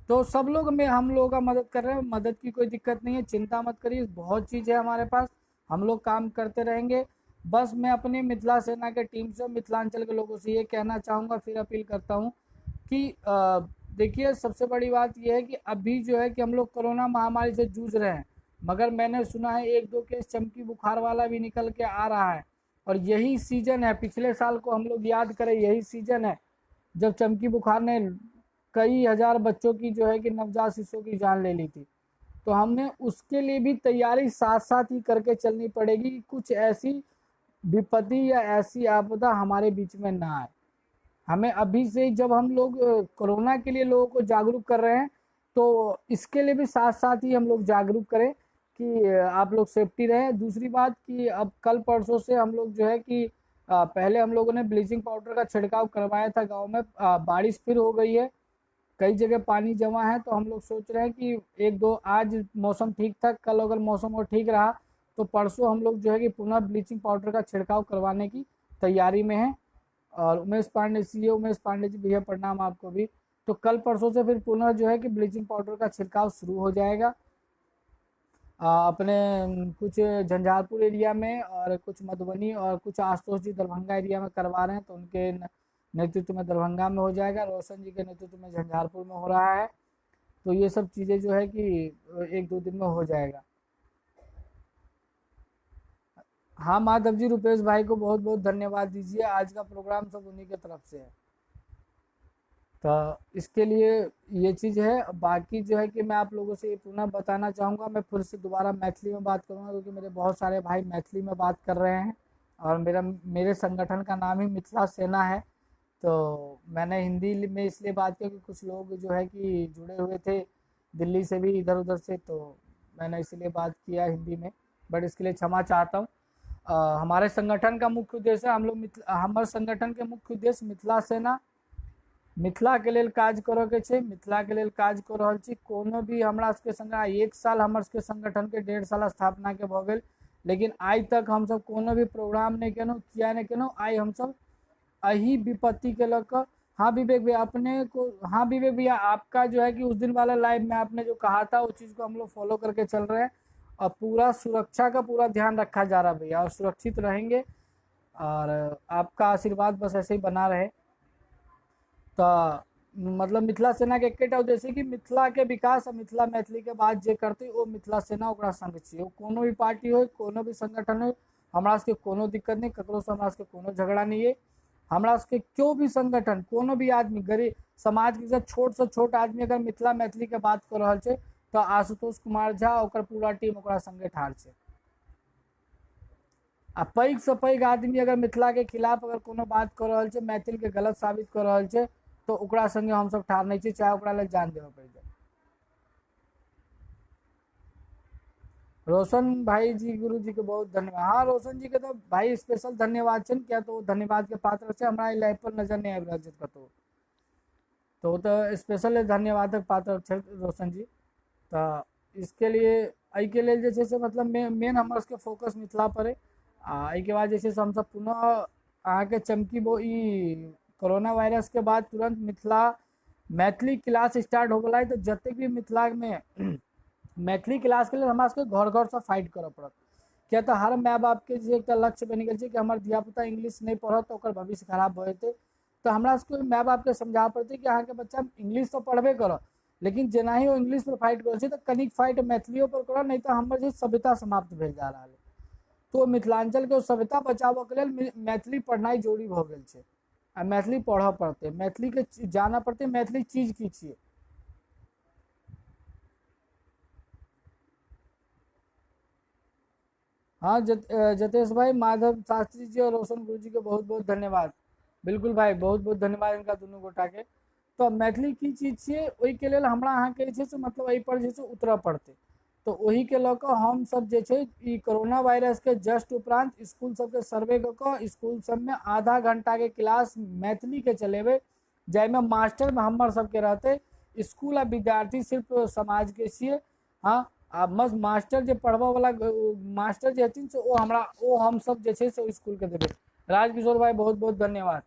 तो सब लोग में हम लोगों का मदद कर रहे हैं, मदद की कोई दिक्कत नहीं है, चिंता मत करिए, बहुत चीज़ है हमारे पास, हम लोग काम करते रहेंगे। बस मैं अपनी मिथिला सेना के टीम से, मिथिलांचल के लोगों से ये कहना चाहूँगा, फिर अपील करता हूँ कि देखिए सबसे बड़ी बात यह है कि अभी जो है कि हम लोग कोरोना महामारी से जूझ रहे हैं, मगर मैंने सुना है 1-2 केस चमकी बुखार वाला भी निकल के आ रहा है। और यही सीजन है, पिछले साल को हम लोग याद करें, यही सीजन है जब चमकी बुखार ने कई हज़ार बच्चों की जो है कि नवजात शिशुओं की जान ले ली थी। तो हमें उसके लिए भी तैयारी साथ साथ ही करके चलनी पड़ेगी कि कुछ ऐसी विपत्ति या ऐसी आपदा हमारे बीच में ना आए। हमें अभी से जब हम लोग कोरोना के लिए लोगों को जागरूक कर रहे हैं तो इसके लिए भी साथ साथ ही हम लोग जागरूक करें कि आप लोग सेफ्टी रहें। दूसरी बात कि अब कल परसों से हम लोग जो है कि पहले हम लोगों ने ब्लीचिंग पाउडर का छिड़काव करवाया था गाँव में, बारिश फिर हो गई है, कई जगह पानी जमा है, तो हम लोग सोच रहे हैं कि 1-2 आज मौसम ठीक था, कल अगर मौसम और ठीक रहा तो परसों हम लोग जो है कि पुनः ब्लीचिंग पाउडर का छिड़काव करवाने की तैयारी में हैं। और उमेश पांडे, सीए उमेश पांडे जी भैया प्रणाम आपको भी। तो कल परसों से फिर पुनः जो है कि ब्लीचिंग पाउडर का छिड़काव शुरू हो जाएगा अपने कुछ झंझारपुर एरिया में और कुछ मधुबनी और कुछ आशुतोष जी दरभंगा एरिया में करवा रहे हैं, तो उनके नेतृत्व में दरभंगा में हो जाएगा, रोशन जी के नेतृत्व में झंझारपुर में हो रहा है। तो ये सब चीज़ें जो है कि 1-2 दिन में हो जाएगा। हाँ माधव जी, रुपेश भाई को बहुत बहुत धन्यवाद दीजिए, आज का प्रोग्राम सब उन्हीं के तरफ से है, तो इसके लिए ये चीज़ है। बाकी जो है कि मैं आप लोगों से ये पुनः बताना चाहूँगा, मैं फिर से दोबारा मैथिली में बात करूँगा क्योंकि मेरे बहुत सारे भाई मैथिली में बात कर रहे हैं और मेरे संगठन का नाम ही मिथिला सेना है। तो मैंने हिंदी में इसलिए बात की क्योंकि कुछ लोग जो है कि जुड़े हुए थे दिल्ली से भी इधर उधर से, तो मैंने इसलिए बात किया हिंदी में, बट इसके लिए क्षमा चाहता हूँ। हमारे संगठन का मुख्य उद्देश्य है, हम लोग हमारे संगठन के मुख्य उद्देश्य मिथिला सेना, मिथिला के लेल काज करऽ के छै, मिथिला के लेल काज कऽ रहल छी। कोनो भी हमरा सबके संग 1 साल हमर सबके संगठन के 1.5 साल स्थापना के भऽ गेल, लेकिन आइ तक हमसब कोनो भी प्रोग्राम नहि केलहुँ। किया नहि केलहुँ? आइ हमसब एही विपत्ति के लऽ कऽ। हाँ विवेक भैया अपने को, हाँ विवेक भैया आपका जो है कि उस दिन वाला लाइव में आपने जो कहा था उस चीज़ को हम लोग फॉलो करके चल रहे हैं और पूरा सुरक्षा का पूरा ध्यान रखा जा रहा है भैया, और सुरक्षित रहेंगे और आपका आशीर्वाद बस ऐसे ही बना रहे। तो मतलब मिथिला सेना के एकेटा उद्देश्य कि मिथिला के विकास और मिथिला मैथिली के बात जे करते ओ मिथिला सेना ओकरा संग छियै। ओ कोनो भी पार्टी हो, कोनो भी संगठन हो, हमरा सबके कोनो दिक्कत नहि, ककरोसँ हमरा सबके कोनो झगड़ा नहि अइ। हमरा सबके केओ भी संगठन, कोनो भी आदमी, गरीब समाजके छोटसँ छोट आदमी अगर मिथिला मैथिलीके बात कऽ रहल छै तऽ आशुतोष कुमार झा ओकर पूरा टीम ओकरा संगे ठाढ़ छै। आ पैघ से पैघ आदमी अगर मिथिला के खिलाफ अगर कोनो बात कऽ रहल छै, मैथिल के गलत साबित कऽ रहल छै, तऽ ओकरा संगे हमसब ठाढ़ नहि छी, चाहे ओकरा लेल जान देबऽ पड़ि जाय। रोशन भाई जी गुरु जी के बहुत धन्यवाद। हाँ रोशन जी के तऽ भाई स्पेशल धन्यवाद छनि, किया तऽ ओ धन्यवाद के पात्र छै, हमरा ई लाइव पर नजर नहि आबि रहल छै कतहु, तऽ ओ तऽ स्पेशल धन्यवादक पात्र छै रोशन जी। तऽ इसके लिए एहिके लेल जे छै से मतलब मेन हमर सबके फोकस मिथिला पर अइ। आ एहिके बाद जे छै से हमसब पुनः अहाँके चमकी ई कोरोना वायरस के बाद तुरन्त मिथिला मैथिली क्लास स्टार्ट होबऽवला अइ, तऽ जतेक भी मिथिलामे मैथिली क्लासके लेल हमरा सबके घर घरसँ फाइट करऽ पड़त, किया तऽ हर माय बापके जे एकटा लक्ष्य बनि गेल छै कि हमर धियापुता इंग्लिश नहि पढ़त तऽ ओकर भविष्य खराब भऽ जेतै। तऽ हमरा सबके माय बापके समझाबऽ पड़तै कि अहाँके बच्चा इंग्लिश तऽ पढ़बे करत, लेकिन जेनाही ओ इंग्लिश पर फाइट करै छै तऽ कनिक फाइट मैथिलियो पर करत, नहि तऽ हमर जे सभ्यता समाप्त भेल जा रहल है। तो मिथिलाञ्चलके सभ्यता बचाबऽके लेल मैथिली पढ़नाइ जरूरी भऽ गेल छै आ मैथिली पढ़ऽ पड़तै, मैथिलीके जानऽ पड़तै मैथिली चीज की छियै। हाँ जतेश भाई, माधव शास्त्री जी और रोशन गुरु जी के बहुत बहुत धन्यवाद। बिल्कुल भाई, बहुत बहुत धन्यवाद इनका दुनू गोटा के। तऽ मैथिली की चीज छियै ओहिके लेल हमरा अहाँके जे छै से मतलब एहिपर जे छै से उतरऽ पड़तै। तऽ ओहिके लऽ कऽ हमसब जे छै ई कोरोना वायरसके जस्ट उपरान्त इसकुल सबके सर्वे कऽ कऽ इसकुल सबमे आधा घंटाके क्लास मैथिलीके चलेबै, जाहिमे मास्टर हमर सबके रहतै, इसकुल आ विद्यार्थी सिर्फ समाजके छियै। हाँ, आ बस मास्टर जे पढ़बऽ वाला मास्टर जे हेथिन से ओ हमरा ओ हमसब जे छै से ओहि इसकुलके देबै। राजकिशोर भाई बहुत बहुत धन्यवाद।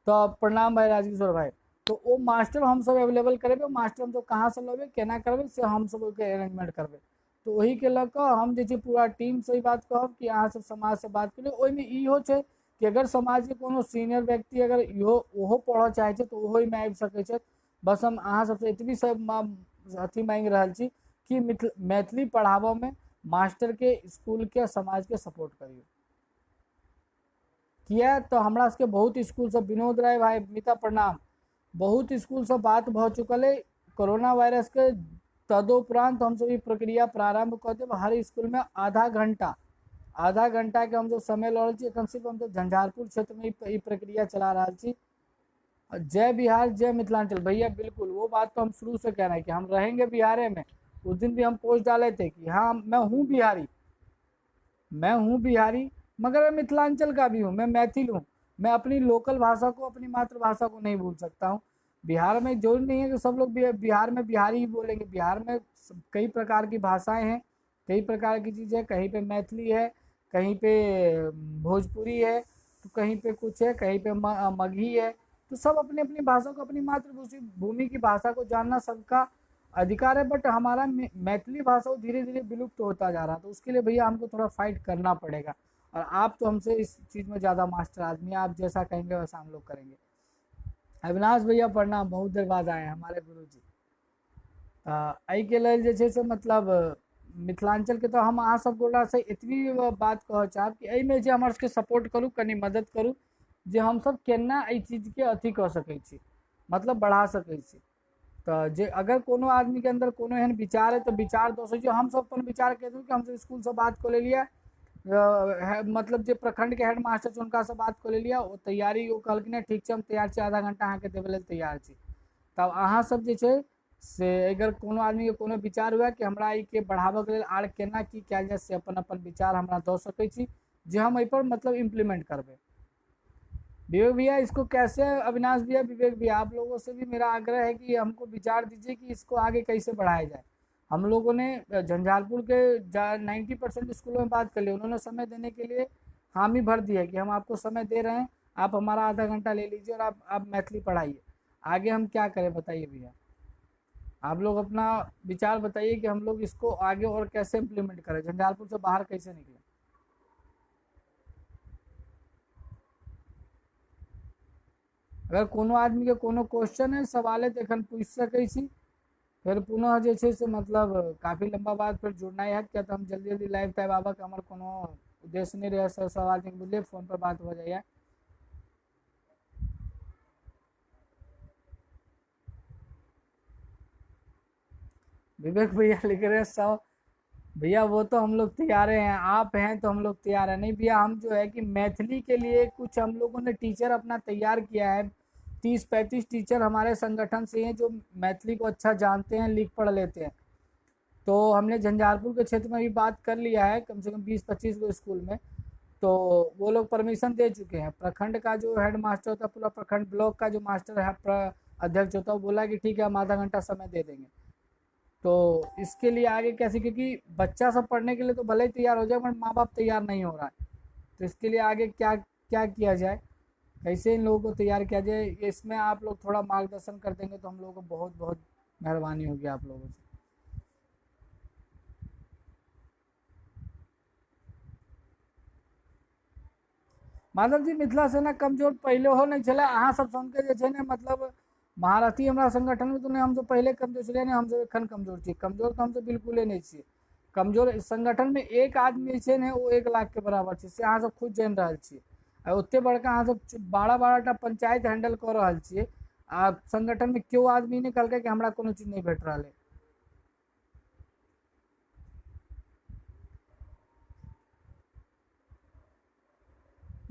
तऽ प्रणाम भाई राजकिशोर भाई। तऽ ओ मास्टर हमसब अवेलेबल करेबै, मास्टर हमसब कहाँसँ लबै, केना करबै से हमसब ओहिके अरेंजमेंट करबै। तऽ ओहिके लऽ कऽ हम जे छै पूरा टीमसँ ई बात कहब कि अहाँ सब समाजसँ बात करियौ। ओहिमे इहो छै कि अगर समाजके कोनो सीनियर व्यक्ति अगर इहो ओहो पढ़ऽ चाहै छै तऽ ओहो एहिमे आबि सकै छथि। बस हम अहाँ सबसँ एतबी सब अथी मांगि रहल छी कि मैथिली पढ़ाबऽमे मास्टरके, इसकुलके, समाजके सपोर्ट करियौ। किया तऽ हमरा सबके बहुत इसकुलसँ, विनोद राय भाई मिता प्रणाम, बहुत इसकुलसँ बात भऽ चुकल अइ। कोरोना वायरसके तदुपरांत हमसब ई प्रक्रिया प्रारम्भ कऽ देब। हर इसकुलमे आधा घंटाके हमसब समय लऽ रहल छी। एखन सिर्फ हमसब झंझारपुर क्षेत्रमे ई प्रक्रिया चला रहल छी। जय बिहार जय मिथिलांचल भैया, बिल्कुल वो बात तो हम शुरू से कह रहे हैं कि हम रहेंगे बिहारे में। उस दिन भी हम पोस्ट डाले थे कि हाँ मैं हूँ बिहारी, मैं हूँ बिहारी, मगर मैं मिथिलांचल का भी हूँ, मैं मैथिल हूँ। मैं अपनी लोकल भाषा को, अपनी मातृभाषा को नहीं भूल सकता हूँ। बिहार में जरूरी नहीं है कि सब लोग बिहार में बिहारी ही बोलेंगे। बिहार में कई प्रकार की भाषाएं हैं, कई प्रकार की चीज़ें, कहीं पे मैथिली है, कहीं पे भोजपुरी है, तो कहीं पे कुछ है, कहीं पे मगही है। तो सब अपनी अपनी भाषा को, अपनी मातृभूमि भूमि की भाषा को जानना सबका अधिकार है। बट हमारा मैथिली भाषा धीरे धीरे विलुप्त होता जा रहा है, तो उसके लिए भैया हमको थोड़ा फाइट करना पड़ेगा। और आप तो हमसे इस चीज़ में ज़्यादा मास्टर आदमी हैं, आप जैसा कहेंगे वैसा हम लोग करेंगे। अविनाश भैया प्रणाम, बहुत देर बाद आए हैं हमारे गुरु जी। एहिके लेल जे छै से मतलब मिथिलांचलके तऽ हम अहाँ सब गोटासँ एतबी बात कहऽ चाहब कि एहिमे जे हमर सबके सपोर्ट करू, कनि मदद करू, जे हमसब केना एहि चीजके अथी कऽ सकै छी, मतलब बढ़ा सकै छी। तऽ जे अगर कोनो आदमीके अन्दर कोनो एहन विचार है तऽ विचार दऽ सकै छी। हमसब अपन विचार कहि देलहुँ कि हमसब इसकुलसँ बात कऽ लेलियै, मतलब जे प्रखण्डके हेड मास्टर छै हुनकासँ बात कऽ लेलियै, ओ तैयारी ओ कहलखिन हँ ठीक छै हम तैयार छी, आधा घंटा अहाँके देबै लेल तैयार छी। तब अहाँ सब जे छै से अगर कोनो आदमीके कोनो विचार हुए कि हमरा एहिके बढ़ाबऽके लेल आर केना की कयल जाय, से अपन अपन विचार हमरा दऽ सकै छी, जे हम एहिपर मतलब इम्प्लीमेंट करबै। विवेक भैया इसको कैसे, अविनाश भैया, विवेक भैया, आप लोगों से भी मेरा आग्रह है कि हमको विचार दीजिए कि इसको आगे कैसे बढ़ाया जाए। हम लोगों ने झंझारपुर के 90% स्कूलों में बात कर ली, उन्होंने समय देने के लिए हामी भर दी है कि हम आपको समय दे रहे हैं, आप हमारा आधा घंटा ले लीजिए और आप मैथिली पढ़ाइए। आगे हम क्या करें बताइए भैया, आप लोग अपना विचार बताइए कि हम लोग इसको आगे और कैसे इम्प्लीमेंट करें, झंझारपुर से बाहर कैसे निकलें। अगर कोनो आदमी के कोनो क्वेश्चन है, सवाल है, तो एखन पूछि सकै छी। फेर पुनः जे छै से मतलब काफी लंबा बाद फेर जुड़नाइ हैत, किया तऽ हम जल्दी जल्दी लाइव ताइव आबऽ के हमर कोनो उद्देश्य नहि रहै सब आदमी बुझलियै, फोन पर बात भऽ जाइए। विवेक भैया लिख रहे हैं सब भैया वो तो हम लोग तैयार हैं, आप हैं तो हम लोग तैयार हैं। नहीं भैया, हम जो है कि मैथिली के लिए कुछ हम लोगों ने टीचर अपना तैयार किया है, 30-35 टीचर हमारे संगठन से हैं जो मैथिली को अच्छा जानते हैं, लिख पढ़ लेते हैं। तो हमने झंझारपुर के क्षेत्र में भी बात कर लिया है, कम से कम 20-25 गो स्कूल में, तो वो लोग परमिशन दे चुके हैं। प्रखंड का जो हेड मास्टर होता है, पूरा प्रखंड ब्लॉक का जो मास्टर है, अध्यक्ष होता है, वो बोला कि ठीक है हम आधा घंटा समय दे देंगे। तो इसके लिए आगे कैसे, क्योंकि बच्चा सब पढ़ने के लिए तो भले ही तैयार हो जाए पर माँ बाप तैयार नहीं हो रहा है, तो इसके लिए आगे क्या क्या किया जाए, कैसे इन लोगों को तैयार किया जाए, इसमें आप लोग थोड़ा मार्गदर्शन कर देंगे तो हम लोगों को बहुत बहुत मेहरबानी होगी आप लोगों से। माधव जी, मिथिला सेना कमजोर पहले हो नहीं छलै, अहाँ सब सुनके जे छै ने, मतलब महारथी हमरा संगठन में तो नहीं, हम सब पहले कमजोर छलियै, नहीं हमसब एखन कमजोर छी, कमजोर तो हमसब बिल्कुले नहीं छियै। कमजोर संगठन में एक आदमी छै ने वो 1 लाख के बराबर छै, से अहाँ सब खुद जानि रहल छियै। आ ओते बड़का अहाँ सब 12-12 टा पंचायत हैंडल कऽ रहल छियै, आ संगठन में केओ आदमी नहि कहलकै कि हमरा कोनो चीज नहीं भेट रहल है।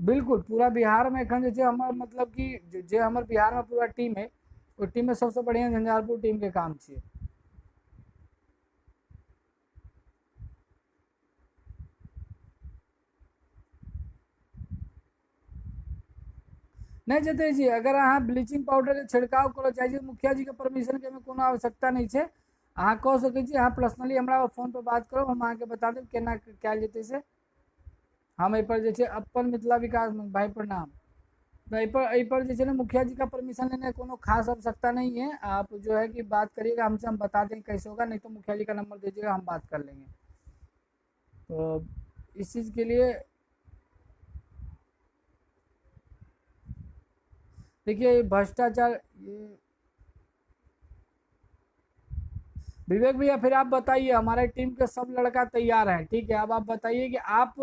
बिल्कुल पूरा बिहार में एखन जे छै हमर, मतलब कि जे हमर बिहार में पूरा टीम है, ओहि टीम में सबसे बढ़िया झंझारपुर टीम के काम छियै। नहीं जते जी, अगर अहाँ ब्लीचिंग पाउडर के छिड़काव करऽ चाहै छी, मुखिया जी के परमिशन के एहिमे कोनो आवश्यकता नहीं छै, अहाँ कऽ सकै छी। अहाँ पर्सनली हमरा फोन पर बात करब, हम अहाँके बता देब केना कयल जेतै से। हम एहि पर जे छै अपन मिथिला विकास भाई प्रणाम, तो एहि पर जे छै ने मुखिया जी का परमिशन लेने कोनो खास आवश्यकता नहीं है। आप जो है कि बात करिएगा हमसे, हम बता देंगे कैसे होगा, नहीं तो मुखिया जी का नंबर दीजिएगा, हम बात कर लेंगे। तो इस चीज़ के लिए देखिए भ्रष्टाचार, ये विवेक भैया फिर आप बताइए, हमारे टीम के सब लड़का तैयार हैं, ठीक है। अब आप बताइए कि आप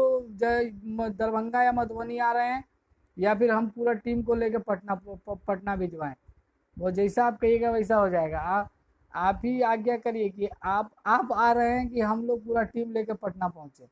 दरभंगा या मधुबनी आ रहे हैं या फिर हम पूरा टीम को लेके पटना भिजवाएं, वो जैसा आप कहिएगा वैसा हो जाएगा। आप ही आज्ञा करिए कि आप आ रहे हैं कि हम लोग पूरा टीम लेके पटना पहुंचे।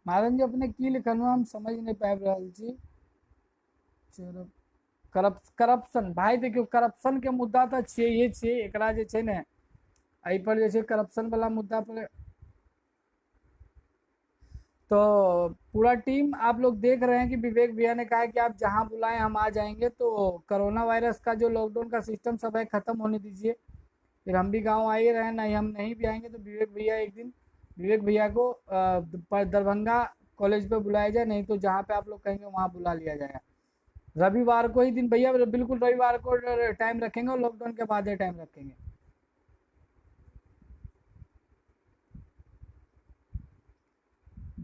महाराज जी अपने की लिखल हम समझ नहीं पाबि रहल छी। करप्शन भाई देखियौ, करप्शन के मुद्दा तऽ छियै छियै, एकरा जे छै ने एहि पर जे छै करप्शन वाला मुद्दा पर तो पूरा टीम आप लोग देख रहे हैं कि विवेक भैया ने कहा है कि आप जहां बुलाएं हम आ जाएंगे। तो कोरोना वायरस का जो लॉकडाउन का सिस्टम सब है खत्म होने दीजिए, फिर हम भी गांव आ ही रहे हैं, नहीं हम नहीं भी आएंगे तो विवेक भैया एक दिन विवेक भैया को दरभंगा कॉलेज पे बुलाया जाए, नहीं तो जहाँ पे आप लोग कहेंगे वहाँ बुला लिया जाएगा। रविवार को ही दिन भैया, बिल्कुल रविवार को टाइम रखेंगे और लॉकडाउन के बाद ही टाइम रखेंगे।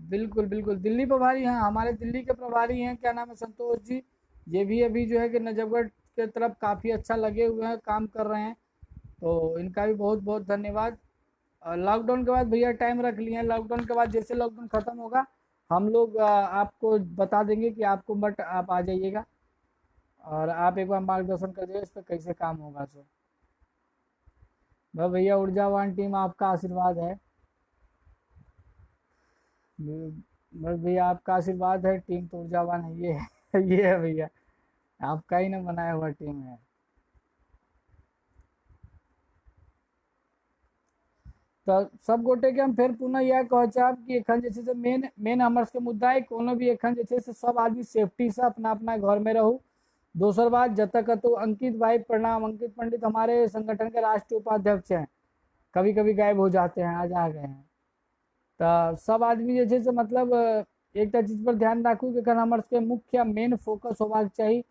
बिल्कुल बिल्कुल दिल्ली प्रभारी हैं, हमारे दिल्ली के प्रभारी हैं, क्या नाम है, संतोष जी, ये भी अभी जो है कि नजफगढ़ के तरफ काफ़ी अच्छा लगे हुए हैं, काम कर रहे हैं, तो इनका भी बहुत बहुत धन्यवाद। लॉकडाउन के बाद भैया टाइम रख लिए हैं, लॉकडाउन के बाद जैसे लॉकडाउन ख़त्म होगा हम लोग आपको बता देंगे कि आपको, बट आप आ जाइएगा और आप एक बार मार्गदर्शन कर दीजिए इस पर कैसे काम होगा। सर भैया ऊर्जावान टीम आपका आशीर्वाद है, बस भैया आपका आशीर्वाद है, टीम तो ऊर्जावान है, ये है ये है भैया आपका ही ना बनाया हुआ टीम है। तो सब गोटे के हम फिर पुनः यह कह चाहब कि एखन जे छै से मेन मेन हमर सबके मुद्दा है कोनो भी एखन जे छै से सब आदमी सेफ्टी से अपना अपना घर में रहू। दोसर बात जतऽ कतौ, अंकित भाई प्रणाम, अंकित पंडित हमारे संगठन के राष्ट्रीय उपाध्यक्ष हैं, कभी कभी गायब हो जाते हैं, आज आ गए हैं। तऽ सब आदमी जे छै से मतलब एकटा चीज पर ध्यान राखू कि एखन हमर सबके मुख्य मेन फोकस होबाक चाही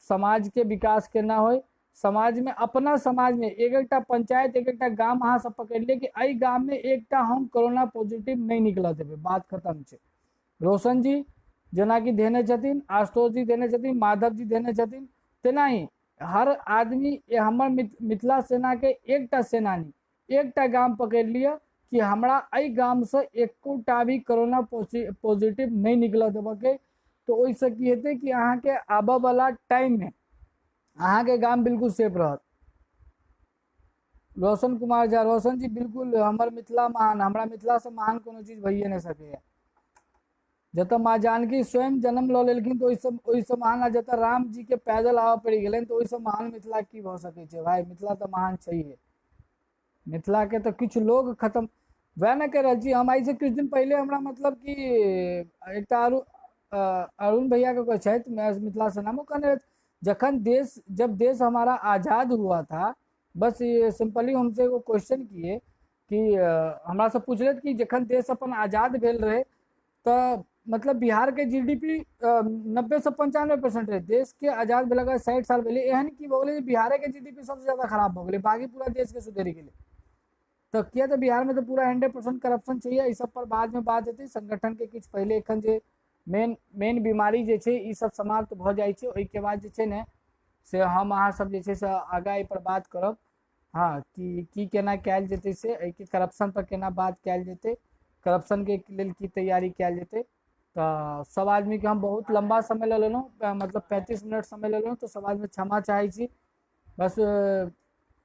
समाजके विकास केना होइ। समाजमे, अपना समाजमे एक एकटा पंचायत, एक एकटा गाम अहाँ सब पकड़ि लिअ कि एहि गाममे एकटा हम कोरोना पॉजिटिव नहि निकलऽ देबै, बात खतम छै। रोशन जी जेनाकि देने छथिन, आशुतोष जी देने छथिन, माधव जी देने छथिन, तेनाही हर आदमी हमर मिथिला सेनाके एकटा सेनानी एकटा गाम पकड़ि लिअ कि हमरा एहि गामसँ एकोटा भी कोरोना पॉजिटिव नहि निकलऽ देबऽके। तऽ ओहिसँ की हेतै कि अहाँके आबऽवला टाइममे अहाँके गाम बिल्कुल सेफ रहत। रोशन कुमार झा, रोशन जी बिल्कुल हमर मिथिला महान, हमरा मिथिलासँ महान कोनो चीज भइए नहि सकैए। जतऽ माँ जानकी स्वयं जन्म लऽ लेलखिन तऽ ओहिसँ महान, आ जतऽ राम जी के पैदल आबऽ पड़ि गेलनि तऽ ओहिसँ महान मिथिला की भऽ सकै छै भाय। मिथिला तऽ महान छैहे, मिथिलाके तऽ किछु लोग खतम वएह ने कहि रहल छी हम। आइसँ किछु दिन पहिले हमरा मतलब कि एकटा अरुण भैया के कोइ छथि मिथिला सेनामे, ओ कहने रहथि जखन देश, जब देश हमारा आज़ाद हुआ था, बस ये सिंपली हमसे एगो क्वेश्चन किए कि हमरा से पूछलथि कि जखन देश अपन आज़ाद भेल रहे तऽ मतलब बिहार के जीडीपी 90 से 95% रहे, देश के आज़ाद भेला के 60 साल भेलै, एहन की भऽ गेलै जे बिहारे के जीडीपी सबसे ज्यादा खराब भऽ गेलै, बाकी पूरा देश के सुधरि गेलै। तऽ किया तऽ बिहार में तऽ पूरा 100% करप्शन छै। एहि सब पर बाद में बात हेतै। संगठन के किछु पहिले एखन जे मेन मेन बीमारी जे छै ई सब समाप्त भऽ जाइ छै, ओहिके बाद जे छै ने से हम अहाँ सब जे छै से आगाँ एहि पर बात करब। हँ, कि की केना कयल जेतै से एहिके करप्शन पर केना बात कयल जेतै, करप्शनके लेल की तैयारी कयल जेतै। तऽ सब आदमीके हम बहुत लम्बा समय लऽ लेलहुँ, मतलब 35 मिनट समय लेलहुँ, तऽ सब आदमी क्षमा चाहै छी। बस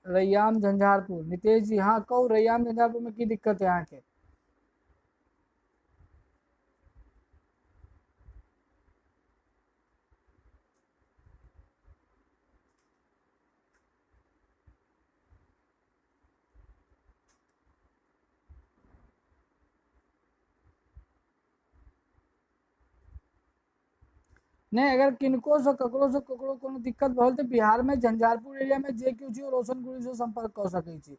रैयाम झंझारपुर, नितेश जी हाँ कहू, रैयाम झंझारपुर में की दिक्कत है अहाँके? नहि, अगर किनको से ककरो से ककरो कोनो दिक्कत भऽ तऽ बिहार में झंझारपुर एरिया में जे किछु छै रोशन गुरु से संपर्क कऽ सकै छी।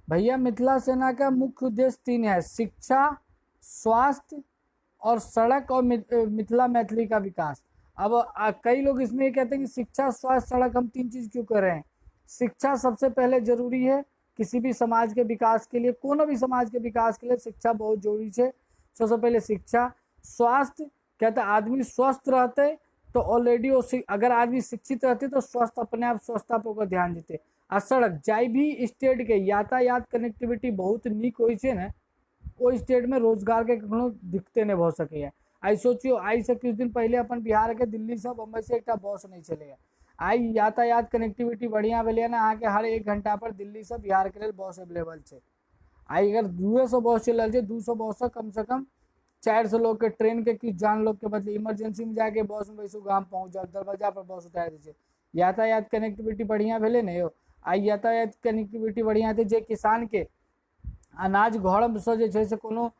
भैया मिथिला सेना का मुख्य उद्देश्य 3 है, शिक्षा, स्वास्थ्य और सड़क और मिथिला मैथिली का विकास। अब कई लोग इसमें ये कहते हैं कि शिक्षा, स्वास्थ्य, सड़क हम 3 चीज क्यों कर रहे हैं। शिक्षा सबसे पहले जरूरी है किसी भी समाज के विकास के लिए, कोनो भी समाज के विकास के लिए शिक्षा बहुत जरूरी है। सबसे पहले शिक्षा, स्वास्थ्य, क्या तो आदमी स्वस्थ रहते तो ऑलरेडी वो अगर आदमी शिक्षित रहते तो स्वस्थ अपने आप स्वस्थता पर ओकर ध्यान देते। आ सड़क, जाहि भी स्टेट के यातायात कनेक्टिविटी बहुत नीक होइ छै ने, ओहि स्टेट में रोजगार के कखनो दिक्कते नहि भऽ सकैए। आइ सोचियौ, आइ से किछु दिन पहिले अपन बिहार के दिल्ली से बम्बई से एकटा बस नहि छलैए। आइ यातायात कनेक्टिविटी बढ़िआँ भेलैए ने, अहाँके हर 1 घंटा पर दिल्ली से बिहार के लेल बस अवेलेबल छै। आइ अगर 200 बस चलि रहल छै, 200 बस से कम से कम 400 लोग के ट्रेन के किछु जान लोग के बदले इमरजेंसी में जाके बस में बैसू, गाम पहुँच जाओ, दरवाजा पर बस उतारि दै छै। यातायात कनेक्टिविटी बढ़िआँ भेलै ने यौ। आइ यातायात कनेक्टिविटी बढ़िआँ हेतै जे किसान के अनाज घरसँ जे छै से कोनो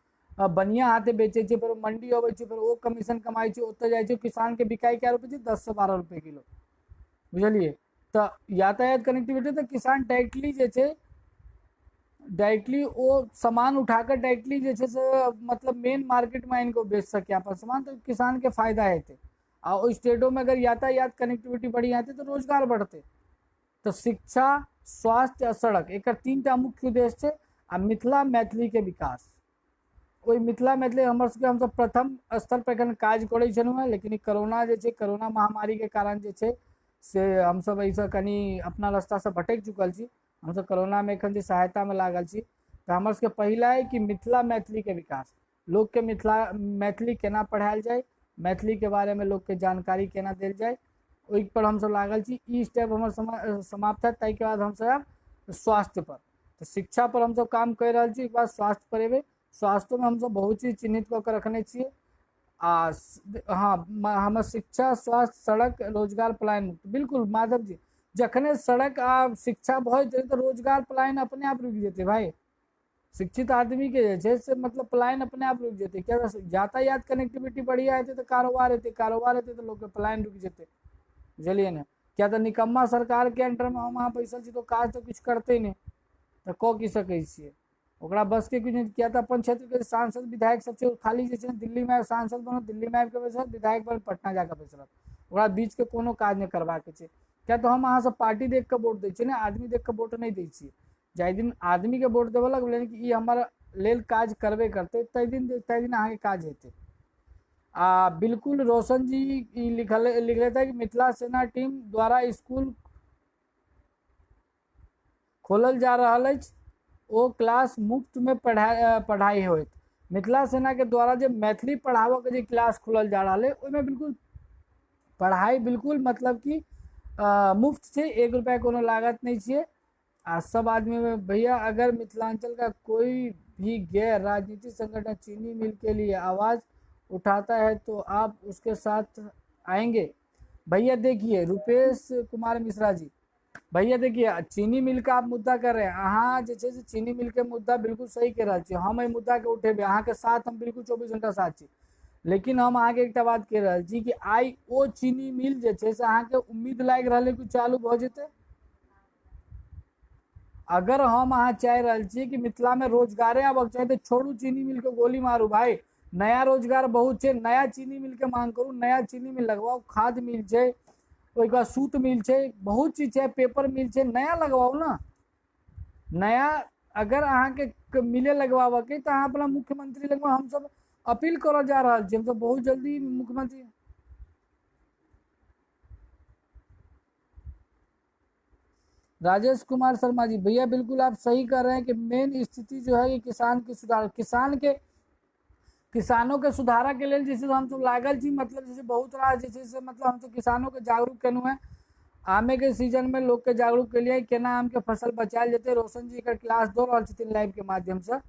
बनिया हाथे बेचै छै, फेर ओ मंडी अबै छै, फेर ओ कमीशन कमाइ छै, ओतऽ जाइ छै किसान के बिकाइ कए रुपए छै, 10 से 12 रुपए किलो, बुझलियै। तऽ यातायात कनेक्टिविटी तऽ किसान डायरेक्टली जे छै डायरेक्टली ओ सामान उठाकर डायरेक्टली जे छै से मतलब मेन मार्केटमे आनि कऽ बेच सकै अपन सामान, तऽ किसानके फायदा हेतै। आ ओहि स्टेटोमे अगर यातायात कनेक्टिविटी बढ़िआँ हेतै तऽ रोजगार बढ़तै। तऽ शिक्षा, स्वास्थ्य आ सड़क एकर 3टा मुख्य उद्देश्य छै। आ मिथिला मैथिली के विकास, ओहि मिथिला मैथिली हमर सबके हमसब प्रथम स्तर पर एखन काज करै छलहुँ हेँ, लेकिन ई कोरोना जे छै, कोरोना महामारी के कारण जे छै से हमसब एहिसँ कनि अपना रास्तासँ भटकि चुकल छी। हमसब कोरोनामे एखन जे सहायतामे लागल छी, तऽ हमर सबके पहिला अइ कि मिथिला मैथिली के विकास, लोकके मिथिला मैथिली केना पढ़ायल जाय, मैथिली के बारेमे लोकके जानकारी केना देल जाय, ओहि पर हमसब लागल छी। ई स्टेप हमर समाप्त हैत, ताहिके बाद हमसब आयब स्वास्थ्य पर। तऽ शिक्षा पर हमसब काम करि रहल छी, ओहिके बाद स्वास्थ्य पर एबै। स्वास्थ्योमे हमसब बहुत चीज चिन्हित कऽ के रखने छियै। आ हँ, हमर शिक्षा, स्वास्थ्य, सड़क, रोजगार, पलायन मुक्त। बिल्कुल माधव जी, जखने सड़क आ शिक्षा भऽ जेतै तऽ रोजगार पलायन अपने आप रुकि जेतै भाय। शिक्षित आदमी के जे छै से मतलब पलायन अपने आप रुकि जेतै, किया तऽ यातायात कनेक्टिविटी बढ़िआँ हेतै तऽ कारोबार हेतै, कारोबार हेतै तऽ लोकके पलायन रुकि जेतै, बुझलियै ने। किया तऽ निकम्मा सरकारके अंडरमे हम अहाँ बैसल छी, तऽ काज तऽ किछु करतै नहि, तऽ कऽ की सकै छियै? ओकरा बसके किछु नहि। किया तऽ अपन क्षेत्रके सांसद विधायक सब छै, ओ खाली जे छै ने दिल्लीमे आबि सांसद बनल, दिल्लीमे आबि कऽ बैसल, विधायक बनल, पटना जाकऽ बैसल, ओकरा बीचके कोनो काज नहि करबाके छै। किया तऽ हम अहाँ सब पार्टी देख कऽ वोट दै छियै ने, आदमी देख कऽ वोट नहि दै छियै। जाहि दिन आदमीके वोट देबऽ लगबै कि ई हमर लेल काज करबे करतै, ताहि दिन अहाँके काज हेतै। आ बिल्कुल रोशन जी ई लिखल लिखले थे कि मिथिला सेना टीम द्वारा स्कूल खोलल जा रहल अछि, ओ क्लास मुफ्तमे पढ़ाइ होइत। मिथिला सेनाके द्वारा जे मैथिली पढ़ाबऽके जे क्लास खोलल जा रहल अइ, ओहिमे बिल्कुल पढ़ाइ बिल्कुल मतलब कि मुफ्त छै, 1 रुपैआ कोनो लागत नहि छियै। आ सब आदमी में भैया, अगर मिथिलांचल का कोई भी गैर राजनीतिक संगठन चीनी मिल के लिए आवाज उठाता है तो आप उसके साथ आएंगे? भैया देखिए, रुपेश कुमार मिश्रा जी, भैया देखिए, चीनी मिल का आप मुद्दा कर रहे हैं। अहाँ जे छै से चीनी मिल के मुद्दा बिल्कुल सही कह रहल छी। हम एहि मुद्दा के उठेबै अहाँके साथ, हम बिल्कुल 24 घंटा साथ छी। लेकिन हम अहाँके एकटा बात कहि रहल छी कि आइ ओ चीनी मिल जे छै से अहाँके उम्मीद लागि रहल है कि चालू भऽ जेतै? अगर हम अहाँ चाहि रहल छी कि मिथिलामे रोजगारे आबक चाही, तऽ छोड़ू चीनी मिलके, गोली मारू भाई। नया रोजगार बहुत छै। नया चीनी मिलके मांग करू, नया चीनी मिल लगवाउ। खाद मिल छै, ओहिके बाद सूत मिल छै, बहुत चीज छै, पेपर मिल छै, नया लगवाउ ने। नया अगर अहाँके मिले लगवाबके, तऽ अहाँ अपना मुख्यमंत्री लगमे हमसब अपील करऽ जा रहल छी। हमसब बहुत जल्दी मुख्यमंत्री राजेश कुमार शर्मा जी, भैया बिल्कुल आप सही कर रहे हैं कि मेन स्थिति जो है कि किसान के सुधार, किसान के, किसानों के सुधारा के लेल जे छै हमसब लागल छी। मतलब जे छै बहुत रास जे छै से मतलब हमसब किसानों के जागरूक केलहुँ हेँ। आमे के सीजन में लोक के जागरूक केलियै, केना आम के फसल बचायल जेतै। रोशन जी एकर क्लास दऽ रहल छथिन लाइव के माध्यमसँ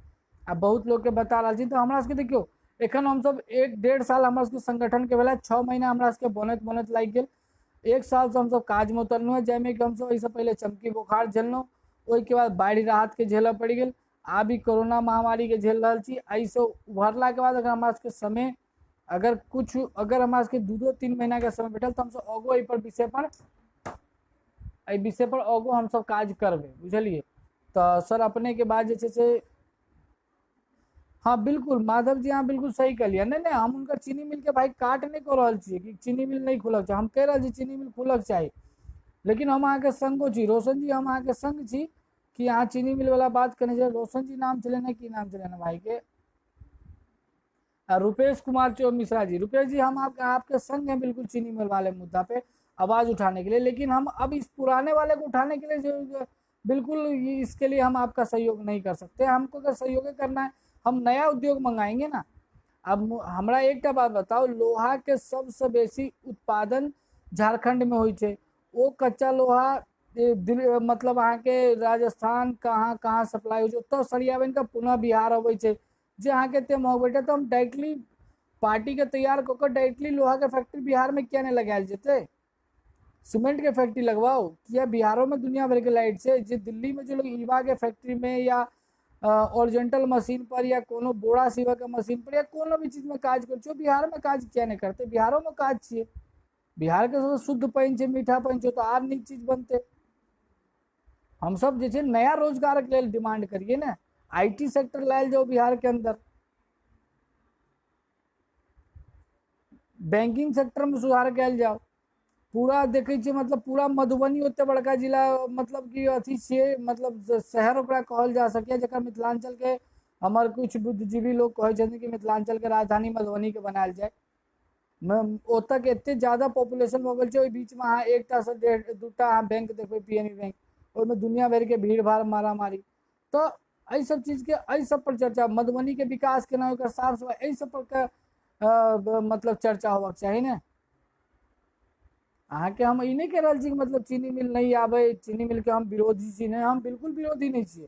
आ बहुत लोकके बता रहल छी। तऽ हमरा सबके देखियौ, एखन हमसब 1-1.5 साल हमरा सबके संगठन के भेला, 6 महीना हमरा सबके बनैत बनैत लागि गेल। एक सालसँ हमसब काजमे उतरलहुँ हेँ, जाहिमे कि हमसब एहिसँ पहिले चमकी बोखार झेललहुँ, ओहिके बाद बाढ़ि राहतके झेलऽ पड़ि गेल, आब ई कोरोना महामारीके झेल रहल छी। एहिसँ उभरलाके बाद अगर हमरा सबके समय अगर कुछ अगर हमरा सबके 2-2-3 महीनाके समय भेटल, तऽ हमसब आगो एहि पर विषय पर एहि विषय पर आगो हमसब काज करबै, बुझलियै? तऽ सर, अपनेके बात जे छै से हाँ, बिल्कुल माधव जी, अहाँ बिल्कुल सही कहलियै। नहि नहि, हम हुनकर चीनी मिलके भाई काट नहि कऽ रहल छियै कि चीनी मिल नहि खुलक चाही। हम कहि रहल छी चीनी मिल खुलक चाही, लेकिन हम अहाँके संगो छी। रोशन जी, हम अहाँके संग छी कि अहाँ चीनी मिल वाला बात करने छी। रोशन जी नाम छलै ने, की नाम छलै ने भाई के? रुपेश कुमार चौ मिश्रा जी, रुपेश जी, हम आपके आपके संग हैं बिल्कुल चीनी मिल वाले मुद्दा पे आवाज उठाने के लिए। लेकिन हम अब इस पुराने वाले को उठाने के लिए जो बिल्कुल इसके लिए हम आपका सहयोग नहीं कर सकते। हमको अगर सहयोग करना है, हम नया उद्योग मंगाएंगे ना। अब हमरा एकटा बात बताउ, लोहा के सबसँ बेसी उत्पादन झारखंड में होइ छै। ओ कच्चा लोहा मतलब अहाँके राजस्थान कहाँ कहाँ सप्लाई होइ छै। ओतऽ सरिया बनि कऽ पुनः बिहार अबै छै, जे अहाँके एते महग भेटत। तऽ हम डायरेक्टली पार्टीके तैयार कऽ कऽ डायरेक्टली लोहाके फैक्ट्री बिहारमे किया नहि लगायल जेतै? सीमेंट के फैक्ट्री लगवाओ। किया बिहारो में दुनिया भर के लाइट छै। जे दिल्ली में जो लोग ईवा के फैक्ट्री में या ओरिजेंटल मशीन पर या कोनो बोरा सीबऽ के मशीन पर या कोनो भी चीज में काज करै छै, बिहार में काज किया नहि करतै? बिहारो में काज छियै। बिहार के सबसँ शुद्ध पानि छै, मीठा पानि छै, तऽ आर नीक चीज बनतै। हमसब जे छै नया रोजगार के लेल डिमांड करिए ने। IT sector लायल जाओ बिहार के अंदर, बैंकिंग सेक्टर में सुधार कयल जाओ। पूरा देखै छियै, मतलब पूरा मधुबनी ओते बड़का जिला, मतलब कि अथी छियै, मतलब शहर ओकरा कहल जा सकैए, जकर मिथिलाञ्चलके हमर कुछ बुद्धिजीवी लोग कहै छथिन कि मिथिलाञ्चलके राजधानी मधुबनीके बनायल जाय। ओतऽ के एते ज्यादा पॉपुलेशन भऽ गेल छै, ओहि बीचमे अहाँ एकटा से डेढ़ दूटा अहाँ बैंक देखबै, पीएनबी बैंक, ओहिमे दुनिया भरिके भीड़ भाड़, मारामारी। तऽ एहि सब चीजके, एहि सब पर चर्चा, मधुबनीके विकास केना, ओकर साफ सफाइ, एहि सब पर के मतलब चर्चा होबाक चाही ने। अहाँके हम ई नहि कहि रहल छी कि मतलब चीनी मिल नहि आबै, चीनी मिलके हम विरोधी छी। नहि, हम बिल्कुल विरोधी नहि छियै।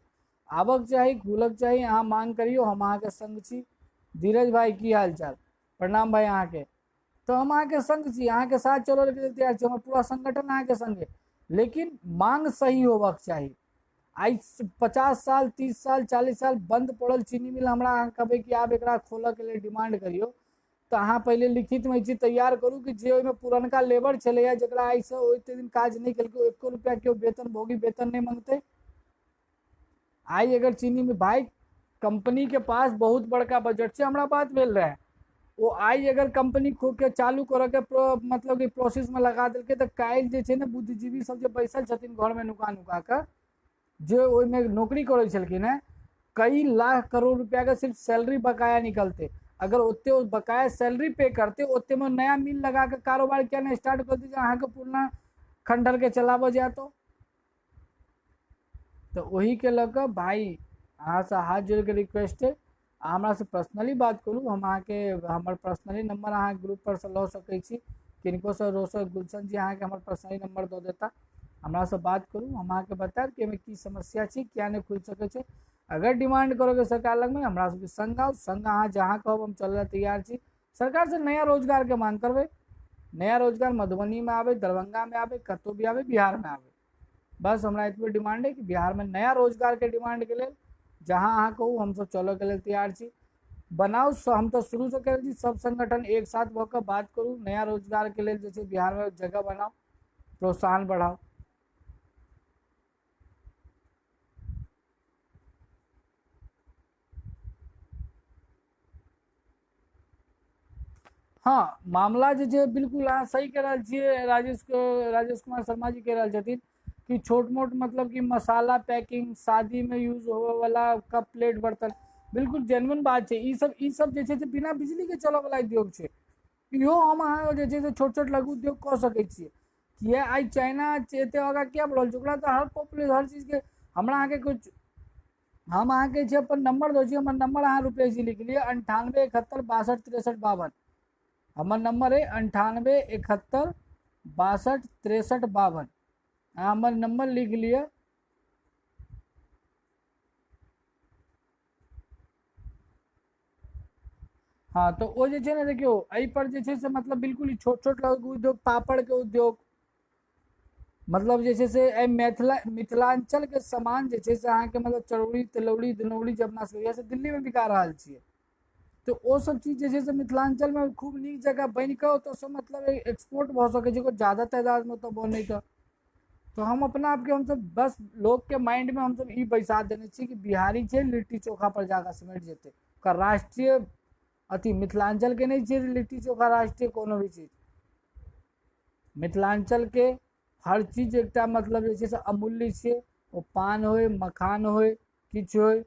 आबक चाही, खुलक चाही। अहाँ मांग करियौ, हम अहाँके संग छी। धीरज भाई, की हाल चाल? प्रणाम भाई अहाँके। तऽ हम अहाँके संग छी, अहाँके साथ चलऽ के लेल तैयार छी, हमर पूरा संगठन अहाँके संग। लेकिन मांग सही होबाक चाही। आइ 50 साल, 30 साल, 40 साल बंद पड़ल चीनी मिल, हमरा अहाँ कहबै कि आब एकरा खोलऽ के लेल डिमांड करियौ, तऽ तऽ अहाँ पहिले लिखितमे ई चीज तैयार करू कि जे ओहिमे पुरनका लेबर छलैया जकरा आइसँ ओते दिन काज नहि केलकै, ओ एको रुपैआ केओ वेतन भोगी वेतन नहि मंगतै। आइ अगर चीनी में भाई कंपनी के पास बहुत बड़का बजट छै, हमरा बात भेल रहे, ओ आइ अगर कंपनी खोल के चालू करऽ के मतलब कि प्रोसेस में लगा देलकै तऽ काल्हि जे छै ने बुद्धिजीवी सब जे बैसल छथिन घर में नुका नुका कऽ, जे ओहिमे नौकरी करै छलखिन हेँ, कई लाख करोड़ रुपया के सिर्फ सैलरी बकाया निकलते। अगर ओते ओ बकाया सैलरी पे करते ओते में नया मिल लगा के कारोबार किया नहीं स्टार्ट कर दी, अहाँके पुरना खंडर के चलाबऽ जायत। तऽ ओहिके लऽ कऽ भाइ अहाँसँ हाथ जोड़िके रिक्वेस्ट अइ, अहाँ हमरासँ पर्सनली बात करू, हम अहाँके हमर पर्सनली नंबर अहाँ ग्रुप पर से लऽ सकै छी, किनकोसँ रोशन गुलशन जी अहाँके हमर पर्सनली नंबर दऽ देता, हमरासँ बात करू, हम अहाँके बतायब कि एहिमे की समस्या छै, किया नहि खुलि सकै छै। अगर डिमांड करऽके सरकार लगमे हमरा सबके संग आउ, संग अहाँ जहाँ कहब हम चलै लए तैयार छी। सरकारसँ नया रोजगारके मांग करबै, नया रोजगार मधुबनीमे आबै, दरभंगामे आबै, कतहु भी आबै, बिहारमे आबै, बस हमरा एतबे डिमांड है कि बिहारमे नया रोजगारके डिमांडके लेल जहाँ अहाँ कहू हमसब चलऽके लेल तैयार छी। बनाउ, हम तऽ शुरूसँ कह रहल छी सब संगठन एक साथ भऽ कऽ बात करू, नया रोजगारके लेल जे छै बिहारमे जगह बनाउ, प्रोत्साहन बढ़ाउ। हँ, मामला जे छै बिल्कुल अहाँ सही कहि रहल छियै, राजेश कुमार शर्मा जी कहि रहल छथिन कि छोट मोट मतलब कि मसाला पैकिंग, शादी में यूज होवे वाला कप प्लेट बर्तन, बिल्कुल जेन्युइन बात छै। ई सब जे छै से बिना बिजली के चलऽ वाला उद्योग छै। इहो हम अहाँ जे छै से छोट छोट लघु उद्योग कऽ सकै छियै। किया आइ चाइना एते आगाँ किया बढ़ल छै, ओकरा तऽ हर पॉपुलेशन हर चीजके। हमरा अहाँके कुछ हम अहाँके जे अपन नंबर दै छी, हमर नंबर अहाँ रुपेश जी लिख लिअ, 98 71 62 63 52। हमर नंबर अइ 98 71 62 63 52। अहाँ हमर नंबर लिख लिअ। हाँ, तऽ ओ जे छै ने देखियौ एहि पर जे छै से मतलब बिल्कुल ई छोट छोट लघु उद्योग, पापड़के उद्योग, मतलब जे छै से एहि मिथिलांचलके सामान जे छै से अहाँके मतलब चरौड़ी तिलौड़ी दनौड़ी जे अपना सब से दिल्लीमे बिका रहल छियै, तऽ ओ सब चीज जे छै से मिथिलांचलमे खूब नीक जगह बनि कऽ ओतऽसँ मतलब एक्सपोर्ट भऽ सकै छै, ज्यादा तादादमे ओतऽ बनैके। तऽ हम अपना आपके हमसब बस लोकके माइंडमे हमसब ई बैसा देने छी कि बिहारी छै लिट्टी चोखा पर जाकऽ सिमटि जेतै, ओकर राष्ट्रीय अथी मिथिलांचलके नहि छै लिट्टी चोखा राष्ट्रीय कोनो भी चीज। मिथिलांचलके हर चीज एकटा मतलब जे छै से अमूल्य छै, ओ पान होय, मखान होय, किछु होय।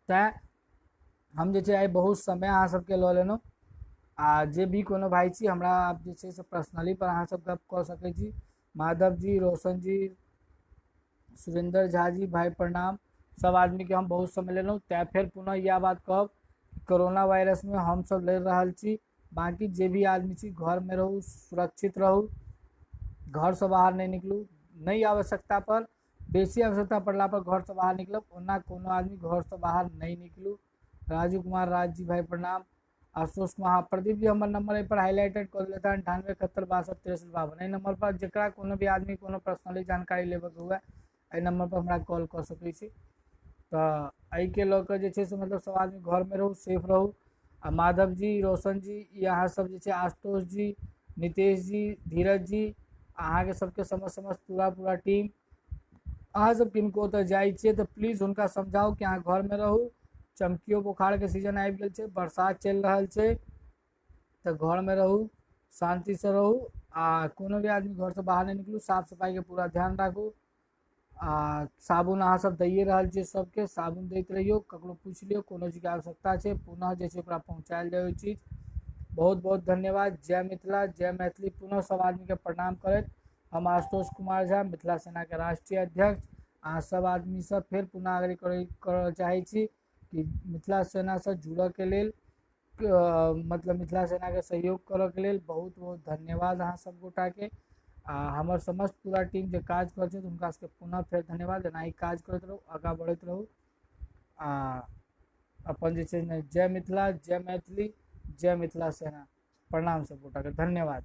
तैँ हम जे छै आइ बहुत समय अहाँ सबके लऽ लेलहुँ, आ जे भी कोनो भाइ छी हमरा आब जे छै से पर्सनली पर अहाँ सब गप कऽ सकै छी। माधव जी, रोशन जी, सुरेंद्र झा जी, भाइ प्रणाम। सब आदमीके हम बहुत समय लेलहुँ, तैँ फेर पुनः इएह बात कहब, कोरोना वायरसमे हमसब लड़ि रहल छी, बाँकी जे भी आदमी छी घरमे रहू, सुरक्षित रहू, घरसँ बाहर नहि निकलू, नहि आवश्यकता पर, बेसी आवश्यकता पड़ला पर घरसँ बाहर निकलब, ओना कोनो आदमी घरसँ बाहर नहि निकलू। राजू कुमार राज जी भाइ प्रणाम। आशुतोष कुमार, प्रदीप जी हमर नंबर एहि पर हाईलाइटेड कऽ देलथि, 98 71 62 63 52। एहि नंबर पर जकरा कोनो भी आदमी कोनो पर्सनली जानकारी लेबऽके हुए एहि नंबर पर हमरा कॉल कऽ सकै छी। तऽ एहिके लऽ कऽ जे छै से मतलब सब आदमी घरमे रहू, सेफ रहू। आ माधव जी, रोशन जी, ई अहाँ सब जे छै, आशुतोष जी, नितेश जी, धीरज जी, अहाँके सबके समस्त समस्त पूरा पूरा टीम, अहाँ सब किनको ओतऽ जाइ छियै तऽ प्लीज हुनका समझाउ कि अहाँ घरमे रहू। चमकियो बोखारके सीजन आबि गेल छै, बरसात चलि रहल छै, तऽ घरमे रहू, शान्तिसँ रहू, आ कोनो भी आदमी घरसँ बाहर नहि निकलू, साफ सफाइके पूरा ध्यान राखू। आ साबुन अहाँ सब दैए रहल छियै सबके, साबुन दैत रहियौ, ककरो पूछि लियौ कोनो चीजके आवश्यकता छै, पुनः जे छै ओकरा पहुँचायल जाय ओहि चीज। बहुत बहुत धन्यवाद। जय मिथिला, जय मैथिली। पुनः सब आदमीके प्रणाम करैत हम आशुतोष कुमार झा, मिथिला सेनाके राष्ट्रीय अध्यक्ष, अहाँ सब आदमीसँ फेर पुनः आग्रह करऽ चाहै छी कि मिथिला सेनासँ जुड़ऽके लेल, मतलब मिथिला सेनाके सहयोग करऽके लेल बहुत बहुत धन्यवाद अहाँ सब गोटाके। आ हमर समस्त पूरा टीम जे काज करै छथि हुनका सबके पुनः फेर धन्यवाद। एनाही काज करैत रहू, आगाँ बढ़ैत रहू, आ अपन जे छै ने जय मिथिला, जय मैथिली, जय मिथिला सेना। प्रणाम सब गोटाके, धन्यवाद।